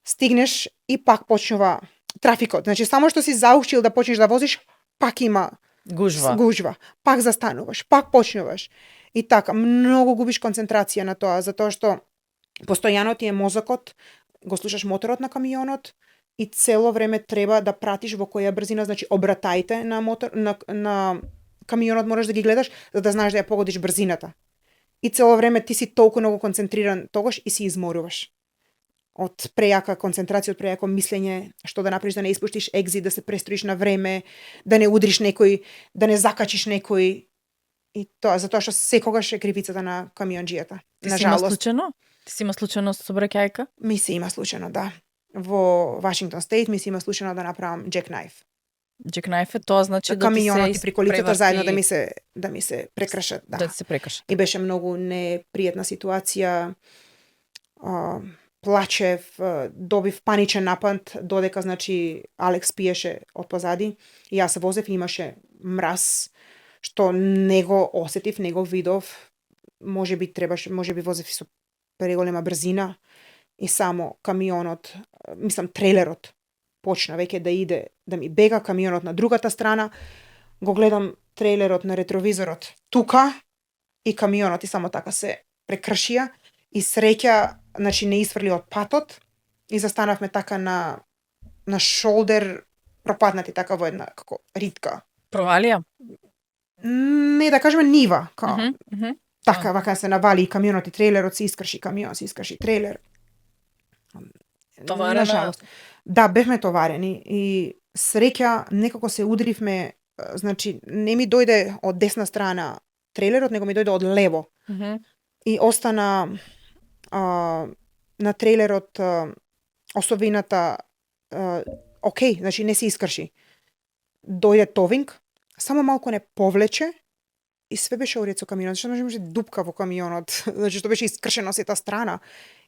Стигнеш и пак почнува трафикот. Значи, само што си заучил да почнеш да возиш, пак има гужва. Пак застануваш, пак почнуваш. И така, многу губиш концентрација на тоа, затоа што постојано ти е мозокот, го слушаш моторот на камионот и цело време треба да пратиш во која брзина, значи обратајте на мотор на камионот мораш да ги гледаш за да знаеш да ја погодиш брзината. И цело време ти си толку многу концентриран тогаш и си изморуваш. Од прејака концентрација, од прејако мислење, што да направиш да не испуштиш екзит, да се престроиш на време, да не удриш некој, да не закачиш некој. И тоа затоа што секогаш е кривицата на камионџијата. Ти си има случајно? Ти си има случајно сообраќајка? Ми се има случајно, да. Во Вашингтон Стейт ми се има случајно да направам jackknife. Jackknife тоа значи да камионот ти и приколицата заедно да ми се прекршат, да. Да ти се прекршат. И беше многу непријатна ситуација. Плачев, добив паничен напад, додека значи Алекс пиеше од позади и јас возев и имаше мраз што не го осетив, не го видов. Можеби возев со преголема брзина и само камионот, трейлерот почна веќе да иде, да ми бега камионот на другата страна. Го гледам трейлерот на ретровизорот тука и камионот и само така се прекршија и среќа, значи не isfрли од патот и застанавме така на шолдер, пропаднати така во една како ритка. Провалија? Не, да кажеме нива, така, вака се навали и камионот и трейлерот, се искрши камион, се искрши трейлер. Товарена? Да, бевме товарени и среќа некако се удривме, значи не ми дојде од десна страна трейлерот, него ми дојде од лево. И остана на трейлерот осовината окей, значи не се искрши. Дојде товинг, само малку не повлече и све беше уред со камионот, што може дупка во камионот, значи што беше искршено сета страна.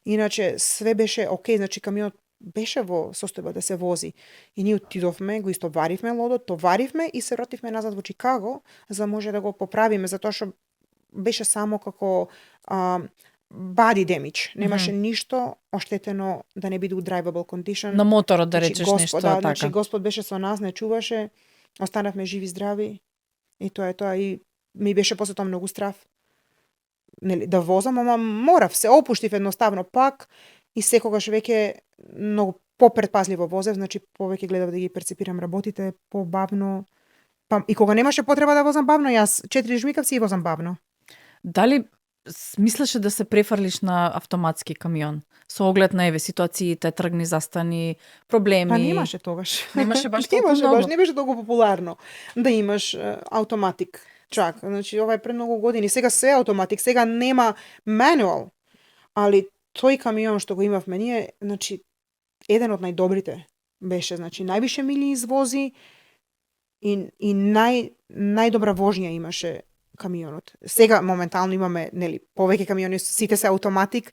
Иначе све беше окей, значи камионот беше во состојба да се вози. И ние отидовме, го истоваривме лодот, товаривме и се вративме назад во Чикаго, за може да го поправиме, затоа што беше само како body damage. Немаше ништо оштетено да не биде у drivable condition. На моторот да речеш нешто така. Значи Господ беше со нас, не чуваше, останавме живи здрави и тоа е тоа. И ми беше после тоа многу страв. Нели, да возам, ама морав, се опуштив едноставно пак и секогаш веќе многу попредпазливо возев, значи повеќе гледав да ги перцепирам работите побавно. Па и кога немаше потреба да возам бавно, јас 4 жмикав си и возам бавно. Дали мислеше да се префрлиш на автоматски камион? Со оглед на ситуациите, тргни, застани, проблеми. Па немаше тогаш. Немаше баш толку многу. Не беше толку популарно да имаш автоматик чак. Значи ова е пред многу години. Сега се автоматик, сега нема мануал. Али тој камион што го имавме ние, значи еден од најдобрите беше, значи највише мили извози и најдобра вожња имаше камионот. Сега моментално имаме, нели, повеќе камиони, сите се автоматик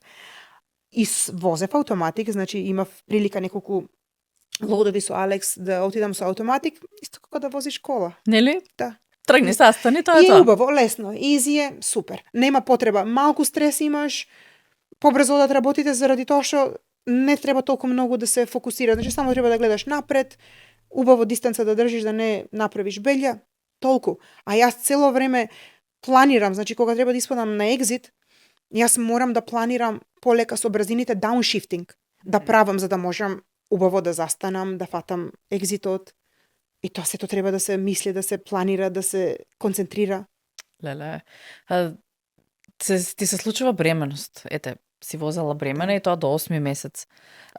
и возев автоматик, значи имав прилика неколку лодови со Алекс да отидам со автоматик, исто како да возиш кола. Нели? Да. Тргни, састани, тоа е тоа. тоа. И убаво, лесно, изи е, супер. Нема потреба, малку стрес имаш, побрзо одат работите заради тоа што не треба толку многу да се фокусира. Значи само треба да гледаш напред, убаво дистанца да држиш, да не направиш белја, толку. А јас цело време планирам, значи кога треба да испадам на екзит, јас морам да планирам полека со брзините дауншифтинг, да правам за да можам убаво да застанам, да фатам екзитот. И тоа сето треба да се мисли, да се планира, да се концентрира. Леле. Ти се случува бременост. Ете, си возела бремена и тоа до 8 месец.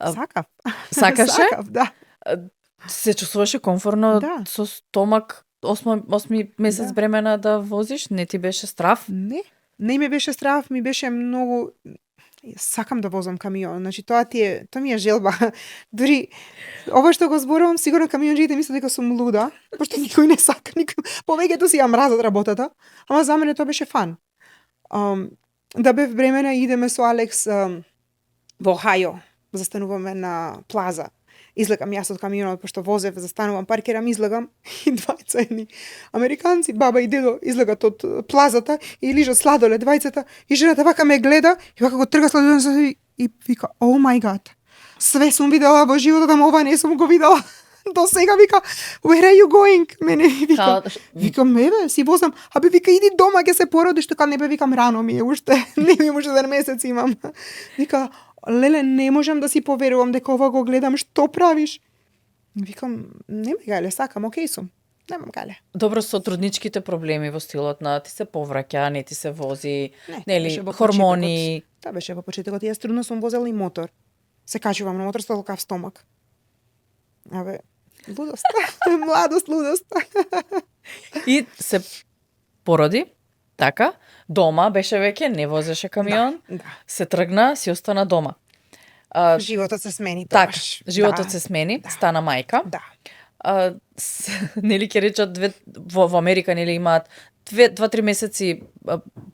Сакав. Сакаше? Сакав, да. Се чувствуваше комфортно со стомак 8 месец бремена да возиш? Не ти беше страв? Не ми беше страв, ми беше многу... Сакам да возам камион, значи тоа ми е желба. Дури ова што го зборувам, сигурно камионџиите мислат дека сум луда, пошто никој не сака, повеќето си ја мразат работата, ама за мене тоа беше фан. Да бев бремена и идеме со Алекс во Охајо, застануваме на плаза. Излегам јас од камионот, пошто возев, застанувам, паркирам, излегам и двајца едни американци, баба и дедо, излегат од плазата и лижат сладолед двајцата и жената вака ме гледа и вака го трга сладолед и вика, oh my god, све сум видела во животот, ама ова не сум го видела. До сега вика, where are you going? Мене вика, викам, еве, си возам, абе вика, иди дома, ќе се породиш, така не бе, викам, рано ми е уште, не ми може 1 месец имам. Вика, леле, не можам да си поверувам дека ова го гледам, што правиш? Викам, нема гајле, сакам, окей сум. Немам гајле. Добро, сотрудничките проблеми во стилот на ти се повраќа, не ти се вози, Не, нели, беше во хормони. Тоа беше во почетокот. Јас трудно сум возела и мотор. Се качувам на мотор со толкав стомак. Абе, лудост. Младост, лудост. И се породи, така, дома беше веќе, не возеше камион, Да. се тргна, си остана дома. Животот се смени Така, тогаш. животот се смени, стана мајка. Да. Нели ќе речат во Америка нели имаат 2-3 месеци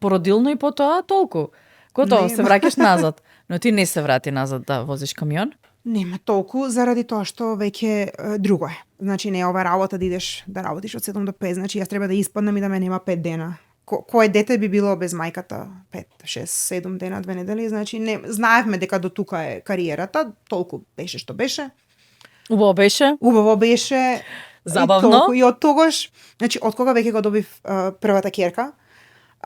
породилно и потоа толку. Готово, се враќаш назад. Но ти не се врати назад да возиш камион? Нема толку заради тоа што веќе друго е. Значи не е ова работа да идеш да работиш од 7 до 5, значи јас треба да испаднам и да ме нема 5 дена. Кое дете би било без мајката 5, 6, 7 дена, 2 недели, значи не знаевме дека до тука е кариерата, толку беше што беше. Убаво беше. Убаво беше. Забавно. И толку и од тогаш, значи од кога веќе го добив првата ќерка,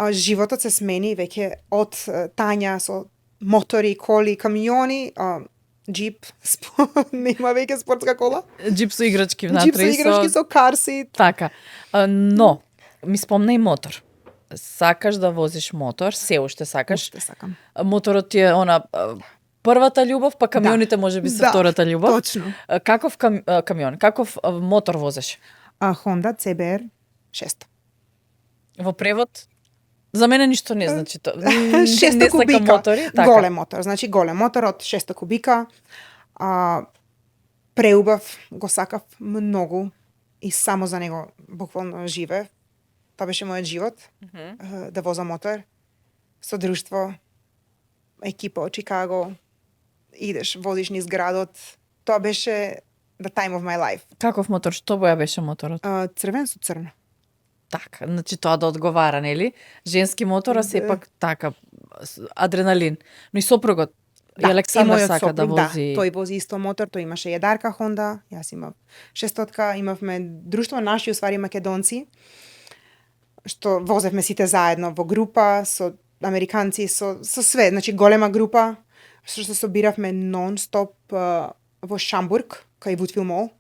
животот се смени веќе од Тања со мотори, коли, камиони, джип, нема веќе спортска кола. Джип со играчки внатре. Джип со играчки, со карси. Така. Но, ми спомна и мотор. Сакаш да возиш мотор, се уште сакаш. Уште сакам. Моторот ти е она првата љубов, па камионите може би се втората љубов. Точно. Каков камион, каков мотор возиш? Honda CBR 6. Во превод? За мене ништо не значи тоа. 600 не кубика. сакам мотори, така. Голем мотор, значи голем мотор од 600 кубика. Преубав, го сакав многу и само за него буквално живеев. Тоа беше мојот живот, да возам мотор со друштво, екипа од Чикаго, идеш, возиш низ градот. Тоа беше the time of my life. Каков мотор? Што боја беше моторот? Црвен со црно. Така, значи тоа да одговара, нели? Женски мотора сепак така адреналин. Но и сопругот и Александар мојот сака да сопруг, вози. Да, тој вози исто мотор, тој имаше једарка Honda, јас имав 600-ка, имавме друштво наши усвари македонци, што возевме сите заедно во група, со американци, со све, значи голема група, што се собиравме нон-стоп во Шамбург, кај Вудвил мол.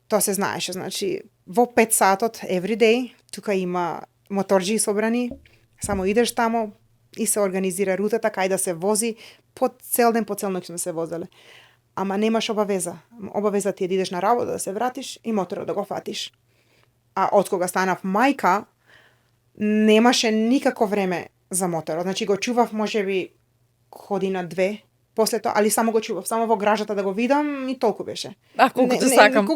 Тоа се знаеше, значи во 5 сатот every day, тука има моторџи собрани, само идеш тамо и се организира рутата кај да се вози, по цел ден, по цел ноќ сме се возеле. Ама немаш обавеза. Обавеза ти е да идеш на работа, да се вратиш и моторот да го фатиш. А од кога станав мајка, немаше никако време за моторот. Значи го чував можеби година-две, после тоа, али само го чував, само во гражата да го видам и толку беше. Колку те сакам.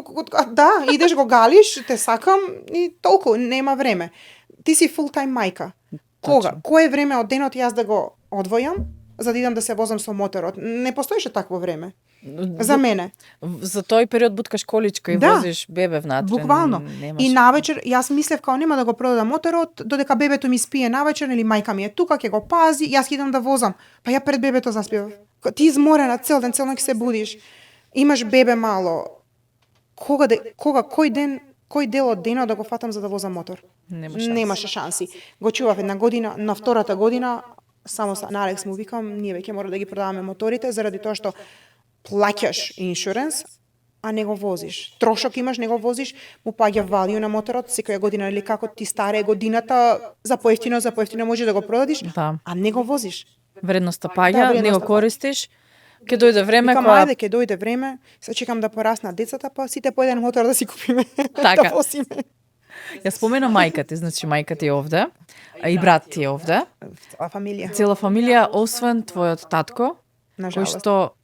Да, идеш го галиш, те сакам и толку, нема време. Ти си full time мајка. Кога? Кое време од денот јас да го одвојам, за да идам да се возам со моторот? Не постоеше такво време. За мене. За тој период буткаш количка и возиш бебе внатре. Буквално. И навечер, јас мислев као нема да го продадам моторот, додека бебето ми спие навечер, или мајка ми е тука, ќе го пази, јас идам да возам. Па ја пред бебето заспивав. Ти изморена цел ден, цел ноќ се будиш. Имаш бебе мало. Кој дел од денот да го фатам за да возам мотор? Немаше шанси. Го чував една година, на втората година, само на Алекс му викам, ние веќе мора да ги продаваме моторите, заради тоа што плаќаш иншуренс, а не го возиш. Трошок имаш, не го возиш, му паѓа валију на моторот, секоја година или како ти старе годината, за поевтино може да го продадиш, а не го возиш. Вредноста паѓа, не го користиш. Ќе дојде време кога ќе дојде време, се чекам да пораснат децата, па сите по еден мотор да си купиме. Така. Да возиме. Ја спомена мајка ти, значи мајка ти е овде, и брат ти е овде. Цела фамилија. Цела фамилија, освен твојот татко, кој Нажалост. што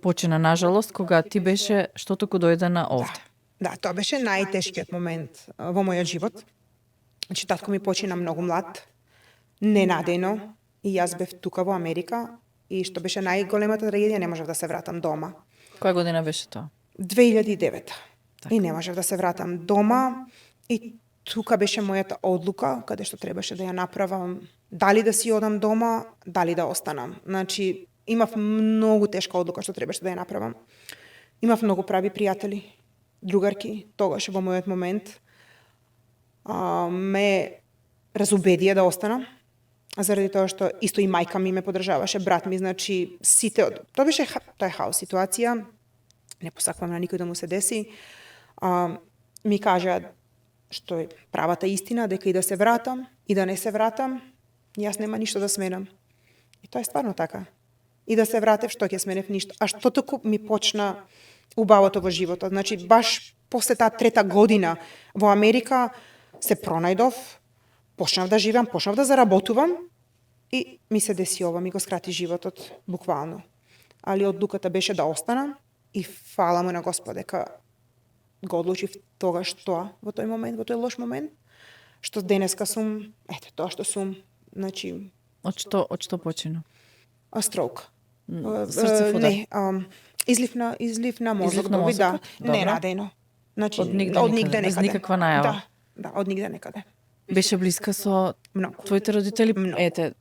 почина нажалост кога ти беше што току дојде на овде. Да, тоа беше најтешкиот момент во мојот живот. Значи татко ми почина многу млад, ненадејно, и јас бев тука во Америка, и што беше најголемата трагедија, не можев да се вратам дома. Која година беше тоа? 2009. И не можев да се вратам дома, и тука беше мојата одлука, каде што требаше да ја направам, дали да си одам дома, дали да останам. Значи, имав многу тешка одлука што требаше да ја направам. Имав многу прави пријатели, другарки, тогаш во мојот момент ме разубедија да останам, заради тоа што исто и мајка ми ме поддржаваше, брат ми, значи сите тоа е хаос ситуација. не посакувам на никој да му се деси, ми кажа што е правата истина, дека и да се вратам, и да не се вратам, јас нема ништо да сменам. И тоа е стварно така. И да се вратев, што ќе сменев ништо. А што току ми почна убавото во животот. Значи, баш после таа 3-та година во Америка се пронајдов, почнав да живеам, почнав да заработувам и ми се деси ова, ми го скрати животот, буквално. Али одлуката беше да останам и фала му на Господ дека го одлучив тогаш тоа, во тој момент, во тој лош момент, што денеска сум, тоа што сум, значи... Од што почина? Строк. Срцев удар? Не, излив на мозок, да. Не надено. Значи, од нигде без никаква најава. Да, од нигде некаде. Беше блиска со твоите родители? Ете,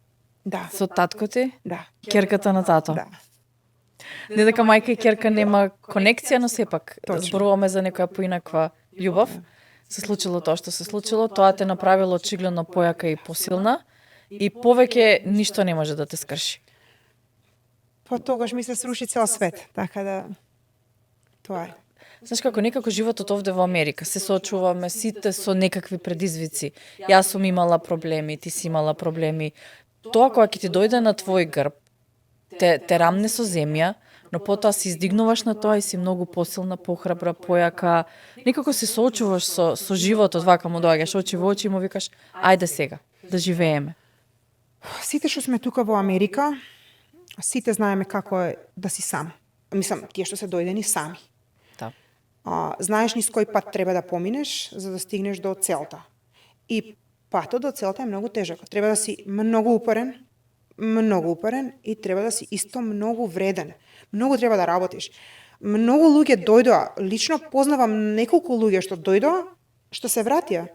со татко ти? Да. Керката на тато? Да. Не дека мајка и керка нема конекција, но сепак зборуваме за некоја поинаква љубов. Се случило тоа што се случило, тоа те направило очигледно појака и посилна и повеќе ништо не може да те скрши. Па тогаш ми се сруши цел свет, така да тоа е. Знаеш како некако животот овде во Америка, се соочуваме сите со некакви предизвици. Јас сум имала проблеми, ти си имала проблеми. Тоа кога ќе ти дојде на твој грб, те рамне со земја, но потоа се издигнуваш на тоа и си многу посилна, похрабра, појака. Некако се соочуваш со животот, вака му доаѓаш очи во очи и му викаш, ајде сега, да живееме. Сите што сме тука во Америка, сите знаеме како е да си сам. Мислам, тие што се дојдени сами. Да. Знаеш низ кој пат треба да поминеш за да стигнеш до целта. И патот до целта е многу тежок. Треба да си многу упорен и треба да си исто многу вреден. Многу треба да работиш. Многу луѓе дојдоа, лично познавам неколку луѓе што дојдоа, што се вратија.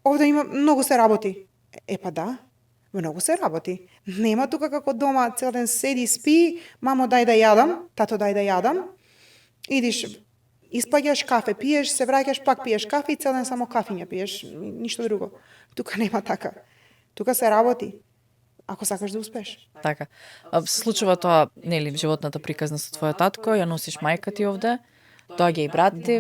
Овде има многу се работи. Па да, многу се работи. Нема тука како дома, цел ден седи, спи, мамо дај да јадам, тато дај да јадам. Идиш, испаѓаш кафе, пиеш, се враќаш, пак пиеш кафе и цел ден само кафиња пиеш, ништо друго. Тука нема така. Тука се работи. Ако сакаш да успеш. Така. Се случува тоа, нели, животната приказна со твојот татко, ја носиш мајка ти овде, доаѓа и брат ти,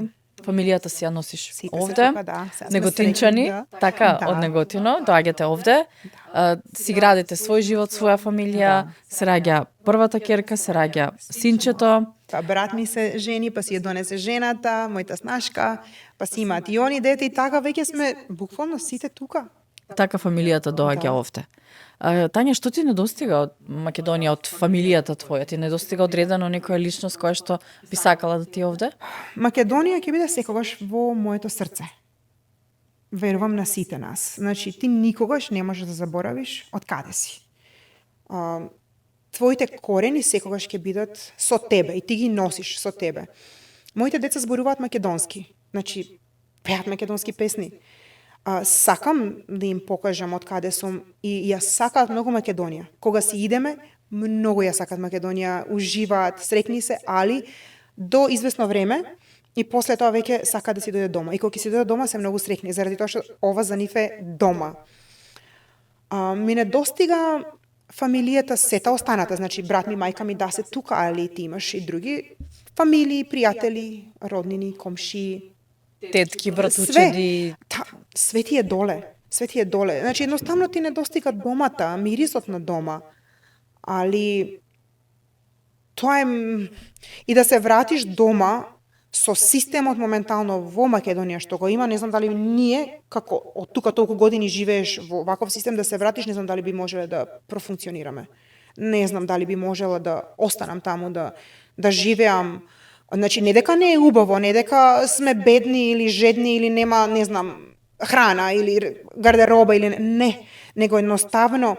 фамилијата си ја носиш Сите овде, тука, да. Неготинчани, така, Да. од Неготино, доаѓате овде, си градите свој живот, своја фамилија, се раѓа првата керка, се раѓа синчето. Па брат ми се жени, па си ја донесе жената, мојата снашка, па си имаат и они дете и така веќе сме буквално сите тука. Така фамилијата доаѓа овде. Тања, што ти недостига од Македонија, од фамилијата твоја? Ти недостига одредено некоја личност која што би сакала да ти е овде? Македонија ќе биде секогаш во моето срце. Верувам на сите нас. Значи, ти никогаш не можеш да заборавиш од каде си. Твоите корени секогаш ќе бидат со тебе и ти ги носиш со тебе. Моите деца зборуваат македонски. Значи, пеат македонски песни. Сакам да им покажам од каде сум и ја сакаат многу Македонија. Кога си идеме, многу ја сакаат Македонија, уживаат, срекни се, али до известно време и после тоа веќе сакаат да си дојдат дома. И кога си дојдат дома се многу срекни, заради тоа што ова за нив е дома. Ми недостига фамилијата сета останата, значи брат ми, мајка ми да се тука, али ти имаш и други фамилии, пријатели, роднини, комшии, Тетки, братучеди. Све ти е доле. Све ти е доле. Значи, едноставно ти недостига домата, мирисот на дома. Али тоа е и да се вратиш дома со системот моментално во Македонија што го има, не знам дали ние како од тука толку години живееш во ваков систем да се вратиш, не знам дали би можеле да профункционираме. Не знам дали би можела да останам таму да живеам. Значи, не дека не е убаво, не дека сме бедни или жедни или нема, не знам, храна или гардероба или не, него едноставно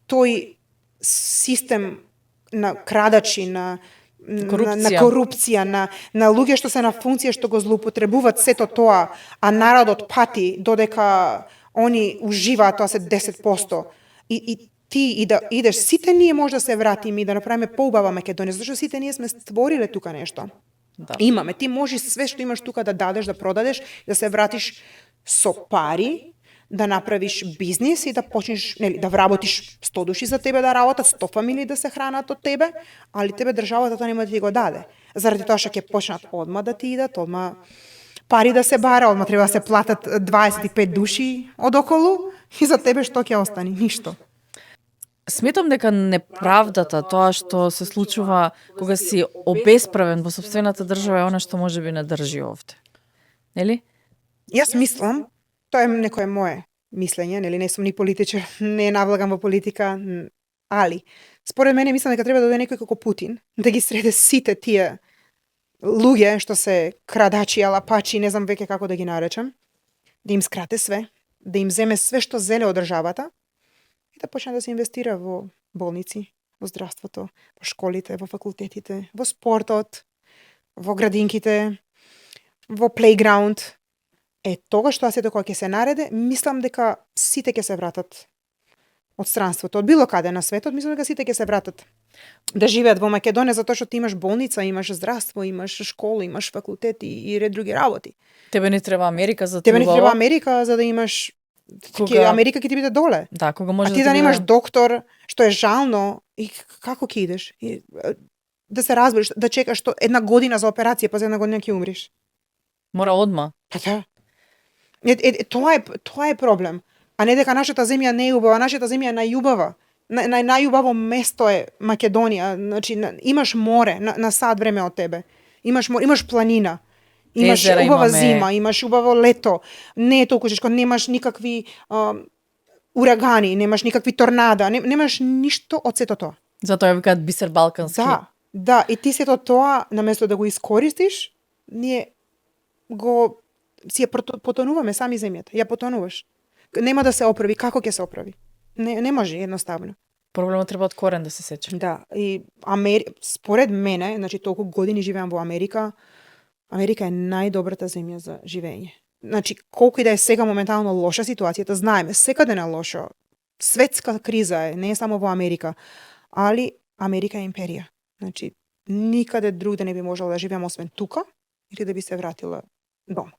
тој систем на крадачи, на корупција, на луѓе што се на функција што го злоупотребуваат сето тоа, а народот пати додека они уживаат тоа се 10%. И ти и да идеш, сите ние може да се вратиме и да направиме поубава Македонија, зашто сите ние сме створиле тука нешто. Да. Имаме, ти можеш све што имаш тука да дадеш, да продадеш, да се вратиш со пари, да направиш бизнис и да почнеш, нели, да вработиш 100 души за тебе да работат, 100 фамилии да се хранат од тебе, али тебе државата тоа нема да ти го даде. Заради тоа што ќе почнат одма да ти идат, одма пари да се бара, одма треба да се платат 25 души од околу и за тебе што ќе остане? Ништо. Сметам дека неправдата, тоа што се случува кога си обесправен во сопствената држава е она што можеби не држи овде. Нели? Јас мислам, тоа е некое мое мислење, нели не сум ни политичар, не навлагам во политика, али според мене мислам дека треба да дојде некој како Путин, да ги среде сите тие луѓе што се крадачи, алапачи, не знам веќе како да ги наречам, да им скрате све, да им земе све што зеле од државата и да почне да се инвестира во болници, во здравството, во школите, во факултетите, во спортот, во градинките, во плейграунд. Тогаш тоа сето кога ќе се нареде, мислам дека сите ќе се вратат од странството, од било каде на светот, мислам дека сите ќе се вратат да живеат во Македонија, затоа што ти имаш болница, имаш здравство, имаш школа, имаш факултет и ред други работи. Тебе не треба Америка за Тебе не треба Америка за да имаш Америка ќе ти биде доле. Да, кога може а ти да немаш доктор, што е жално, и како ќе идеш? Да се разбереш, да чекаш што една година за операција, па за една година ќе умреш. Мора одма. Па да. Тоа е проблем. А не дека нашата земја не е убава, нашата земја е најубава. Најубаво место е Македонија. Значи, имаш море на сат време од тебе. Имаш планина. Имаш Езера убава имаме. зима, имаш убаво лето. Не е толку тешко, немаш никакви урагани, немаш никакви торнада, немаш ништо од сето тоа. Затоа ја викаат бисер балкански. Да, и ти сето тоа, наместо да го искористиш, ние си ја потонуваме сами земјата. Ја потонуваш. Нема да се оправи. Како ќе се оправи? Не може едноставно. Проблемот треба од корен да се сече. Да, и според мене, значи толку години живеам во Америка, Америка е најдобрата земја за живење. Значи, колку и да е сега моментално лоша ситуацијата, знаеме, секаде на лошо. Светска криза е, не е само во Америка, али Америка е империја. Значи, никаде другаде не би можела да живеам освен тука или да би се вратила дома.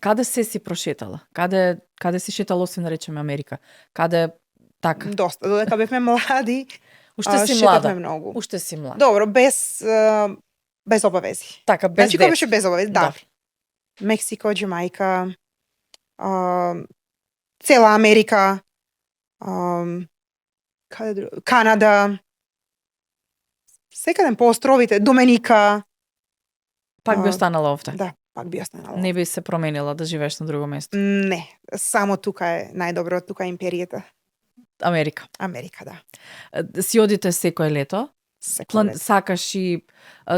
Каде се си прошетала? Каде си шетала освен да речеме Америка? Каде така? Доста, додека бевме млади, Уште си шетавме млада. многу. Уште си млада. Добро, без обавези. Така, без Значи, кога дет. беше без обавези? Да. Да. Мексико, Џамајка, цела Америка, Канада, секаден по островите, Доменика. Пак би останала овде. Да, пак би останала. Не би се променила да живееш на друго место. Не, само тука е најдобро, тука е империјата. Америка. Америка, да. Си одите секој лето? Секој лето. Сакаш и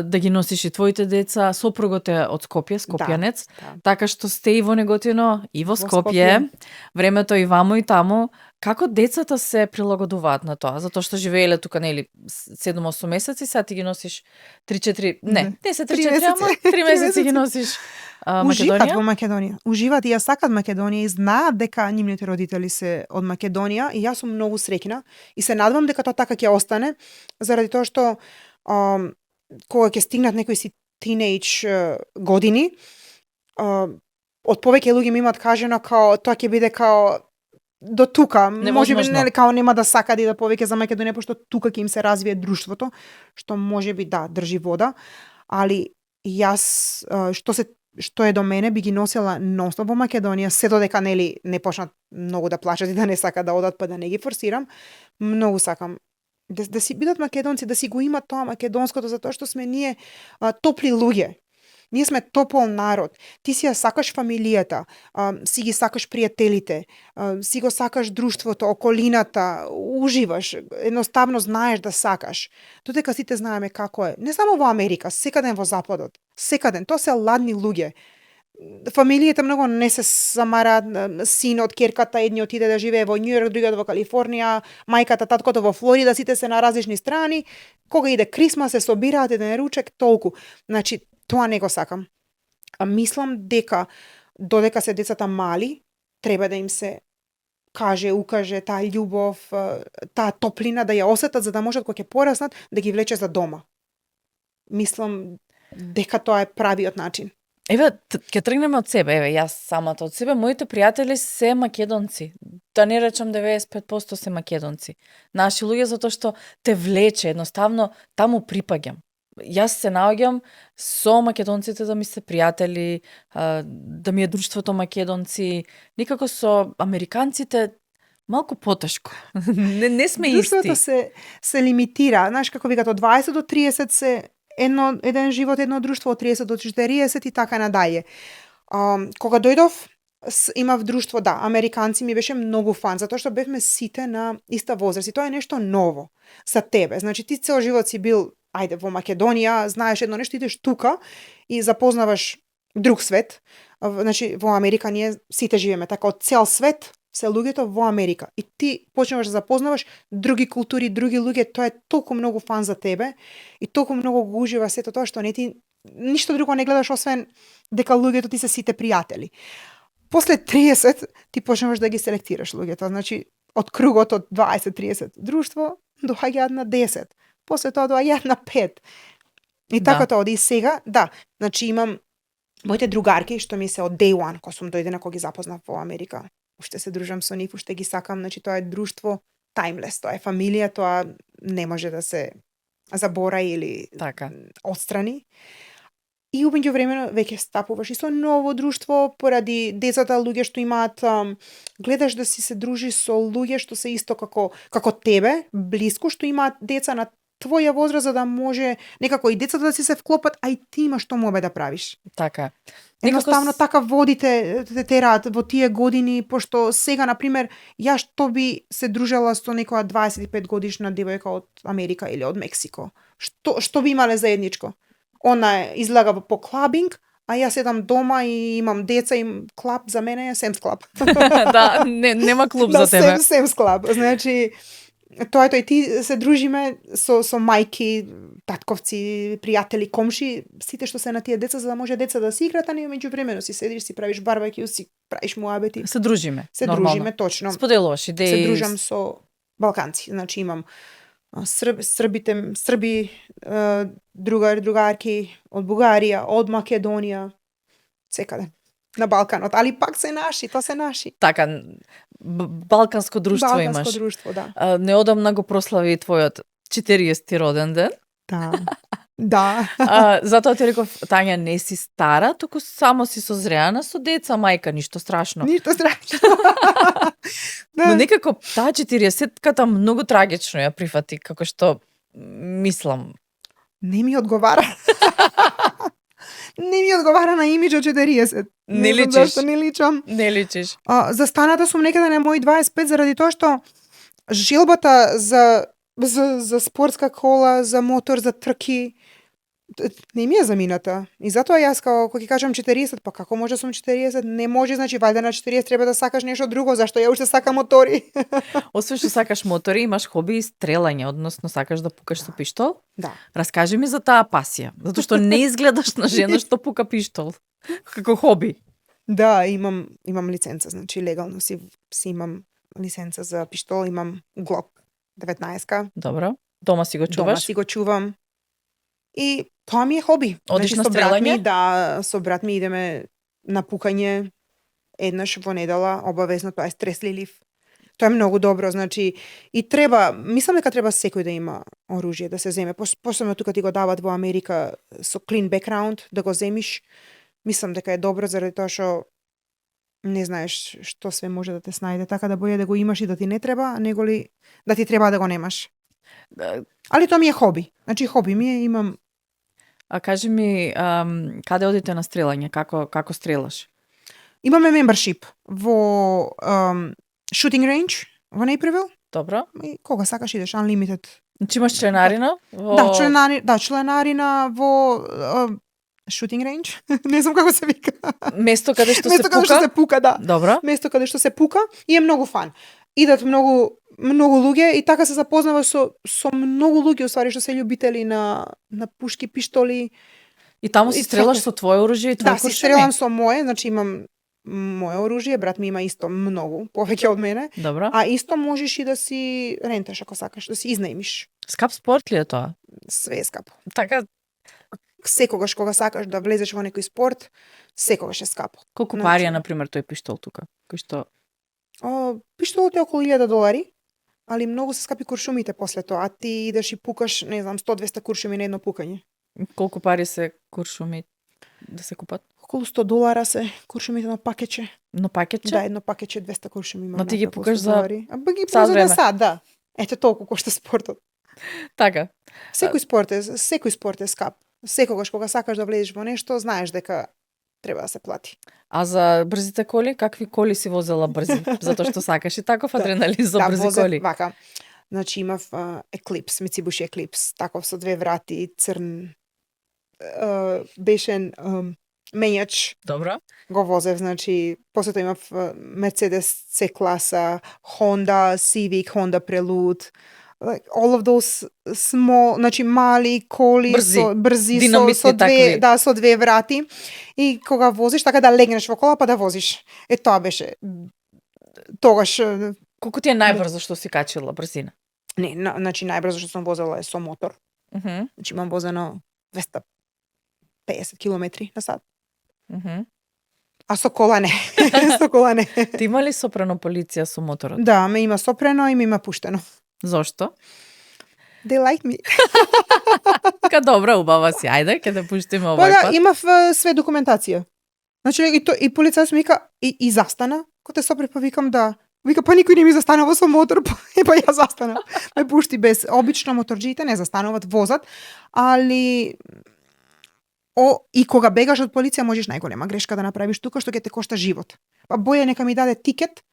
да ги носиш и твоите деца, сопругот е од Скопје, скопјанец, Да. така што сте и во Неготино, и во Скопје, Скопје. времето и вамо и таму. Како децата се прилагодуваат на тоа? Затоа што живееле тука, нели, 7-8 месеци, сега ти ги носиш 3-4, не се 3-4, ама 3 месеци ги носиш Уживаат Македонија. во Македонија. Уживаат и ја сакат Македонија и знаат дека нивните родители се од Македонија и јас сум многу среќна и се надевам дека тоа така ќе остане заради тоа што кога ќе стигнат некои си тинејдж години, од повеќе луѓе ми имаат кажано као тоа ќе биде као до тука, можеби нели као нема да сакат и да повеќе за Македонија пошто тука ќе им се развие друштвото, што можеби да држи вода, али јас што е до мене би ги носела нонстоп во Македонија, се додека нели не почнат многу да плачат и да не сакат да одат, па да не ги форсирам. Многу сакам да си бидат македонци, да си го имат тоа македонското, затоа што сме ние топли луѓе. Ние сме топол народ. Ти си ја сакаш фамилијата, си ги сакаш пријателите, си го сакаш друштвото, околината, уживаш, едноставно знаеш да сакаш. Додека сите знаеме како е. Не само во Америка, секаден во Западот. Секаден. Тоа се ладни луѓе. Фамилиите многу не се самараат, синот, керката, едни отиде да живее во Њујорк, другиот во Калифорнија, мајката, таткото во Флорида, сите се на различни страни. Кога иде Крисмас се собираат еден ручек, толку. Значи, тоа не го сакам. А мислам дека додека се децата мали, треба да им се укаже таа љубов, таа топлина да ја осетат за да можат кога ќе пораснат да ги влече за дома. Мислам дека тоа е правиот начин. Еве, ќе тргнеме од себе, еве, јас самата од себе, моите пријатели се македонци. Да не речам 95% се македонци. Наши луѓе затоа што те влече, едноставно таму припаѓам. Јас се наоѓам со македонците да ми се пријатели, да ми е друштвото македонци, никако со американците малку потешко. не сме Друштвото исти. се лимитира, знаеш како викат од 20 до 30 се еден живот, едно друштво, од 30 до 40 и така надалje. Кога дојдов, имав друштво, да, американци ми беше многу фан, затоа што бевме сите на иста возраст и тоа е нешто ново за тебе. Значи ти цел живот си бил, ајде, во Македонија, знаеш едно нешто, идеш тука и запознаваш друг свет. Значи во Америка ние сите живееме така, од цел свет се луѓето во Америка. И ти почнуваш да запознаваш други култури, други луѓе, тоа е толку многу фан за тебе и толку многу го ужива сето тоа што не ти ништо друго не гледаш освен дека луѓето ти се сите пријатели. После 30 ти почнуваш да ги селектираш луѓето, значи од кругот од 20-30 друштво доаѓаат на 10. После тоа доаѓаат на 5. И така тоа оди и сега, да, значи имам моите другарки што ми се од day one, кога сум дојдена, кога ги запознав во Америка. Уште се дружам со нив, уште ги сакам, значи тоа е друштво timeless, тоа е фамилија, тоа не може да се забораи или Така. отстрани. И умеѓу времено веќе стапуваш и со ново друштво поради децата, луѓе што имаат гледаш да си се дружиш со луѓе што се исто како тебе, блиску, што имаат деца на твоја возраст за да може некако и децата да си се вклопат, а и ти имаш што мобе да правиш. Така. Едноставно така водите те тераат во тие години, пошто сега, например, ја што би се дружела со некоја 25 годишна девојка од Америка или од Мексико? Што би имале заедничко? Она излага по клабинг, а јас седам дома и имам деца и клаб за мене е Семс клаб. Да, нема клуб за тебе. Семс клаб. Значи, тоа и ти се дружиме со мајки, татковци, пријатели, комши, сите што се на тие деца за да може деца да си играат, а не меѓувремено си седиш, си правиш барбекю, си правиш муабети. Се дружиме. Се нормално. дружиме, точно. Споделуваш идеи. Се дружам со балканци. Значи имам срби, другарки од Бугарија, од Македонија, секаде на Балканот, али пак се наши, тоа се наши. Така, балканско друштво имаш. Балканско друштво, да. Неодамна го прослави твојот 40-ти роден ден. Да. Да. Затоа ти реков, Тања, не си стара, туку само си созреана со деца, мајка, ништо страшно. Ништо страшно. Да. Но некако таа 40-ката многу трагично ја прифати, како што мислам. Не ми одговара. Не ми одговара на имиџ од 40. Не личиш. Зашто не личам. Не личиш. Застаната сум некаде на мои 25 заради тоа што желбата за спортска кола, за мотор, за трки не ми е замината. И затоа јас кога ќе кажам 40, па како може сум 40? Не може, значи вајде на 40 треба да сакаш нешто друго, зашто ја уште сакам мотори. Освен што сакаш мотори, имаш хоби и стрелање, односно сакаш да пукаш со пиштол? Да. Раскажи ми за таа пасија, затоа што не изгледаш на жена што пука пиштол како хоби. Да, имам лиценца, значи легално си имам лиценца за пиштол, имам Glock 19-ка. Добро. Дома си го чуваш? Дома си го чувам. И тоа ми е хоби. Одиш значи, на со брат стрелање? ми, да, со брат ми идеме на пукање еднаш во недела, обавезно, тоа е стреслилив. Тоа е многу добро, значи и треба, мислам дека треба секој да има оружје да се земе. Посебно тука ти го дават во Америка со clean background да го земиш. Мислам дека е добро заради тоа што не знаеш што све може да те снајде, така да боја да го имаш и да ти не треба, него ли да ти треба да го немаш. Али тоа ми е хоби. Значи хоби ми е, имам. А кажи ми, каде одите на стрелање? Како стрелаш? Имаме membership во shooting range во Naperville. Добро. И кога сакаш идеш unlimited. Значи имаш членарина? Да, членарина во shooting range. Не знам како се вика. Место каде што Место се каде што пука? се пука, да. Добро. Место каде што се пука и е многу фан. Идат многу луѓе и така се запознава со многу луѓе уствари што се љубители на пушки, пиштоли. И таму си И стрелаш секој- со твое оружје и твој Да, си куршуми? стрелам со мое, значи имам мое оружје, брат ми има исто многу, повеќе од мене, Добро. а исто можеш и да си ренташ ако сакаш, да си изнајмиш. Скап спорт ли е тоа? Све е скапо. Така, Секогаш кога сакаш да влезеш во некој спорт, секогаш е скапо. колку Значи- пари е, например, тој пиштол тука? Кој што... Пиштолот е околу $1000, али многу се скапи куршумите после тоа. А ти идеш и пукаш, не знам, 100-200 куршуми на едно пукање. Колку пари се куршуми да се купат? Околу $100 се куршумите на пакетче. Но пакетче? Да, едно пакетче 200 куршуми има. Но ти ги некако пукаш за $100. А ги сат за време. сат, да. Ете толку кошта спортот. Така. Секој спорт е скап. Секогаш кога сакаш да влезеш во нешто, знаеш дека треба да се плати. А за брзите коли, какви коли си возела брзи? Затоа што сакаш и таков адреналин за брзи возев коли. вака. Значи имав Eclipse, Mitsubishi Eclipse, таков со 2 врати, црн. Беше мењач. Добро. Го возев, значи, после тоа имав Mercedes C класа, Honda Civic, Honda Prelude, like all of those small, значи мали коли брзи динамитни со такви. со 2 врати. И кога возиш така да легнеш во кола па да возиш. Тоа беше тогаш. Колку ти е најбрзо што си качила брзина? Не, значи најбрзо што сум возела е со мотор. Значи имам возено 250 километри на сат. А со кола не. Со кола не. Ти има ли сопрено полиција со моторот? Да, ме има сопрено и ме има пуштено. Зошто? They like me. Ка добра, убава си. Ајде, ќе те пуштиме Па овој да, пат. имав све документација. Значи и полицајот ми вика и застана, кога те сопре па викам да. Вика па никој не ми застанува со мотор, па ја застанав. Ме пушти без обично моторџиите не застануваат, возат, али и кога бегаш од полиција можеш најголема грешка да направиш тука што ќе те кошта живот. Па боја нека ми даде тикет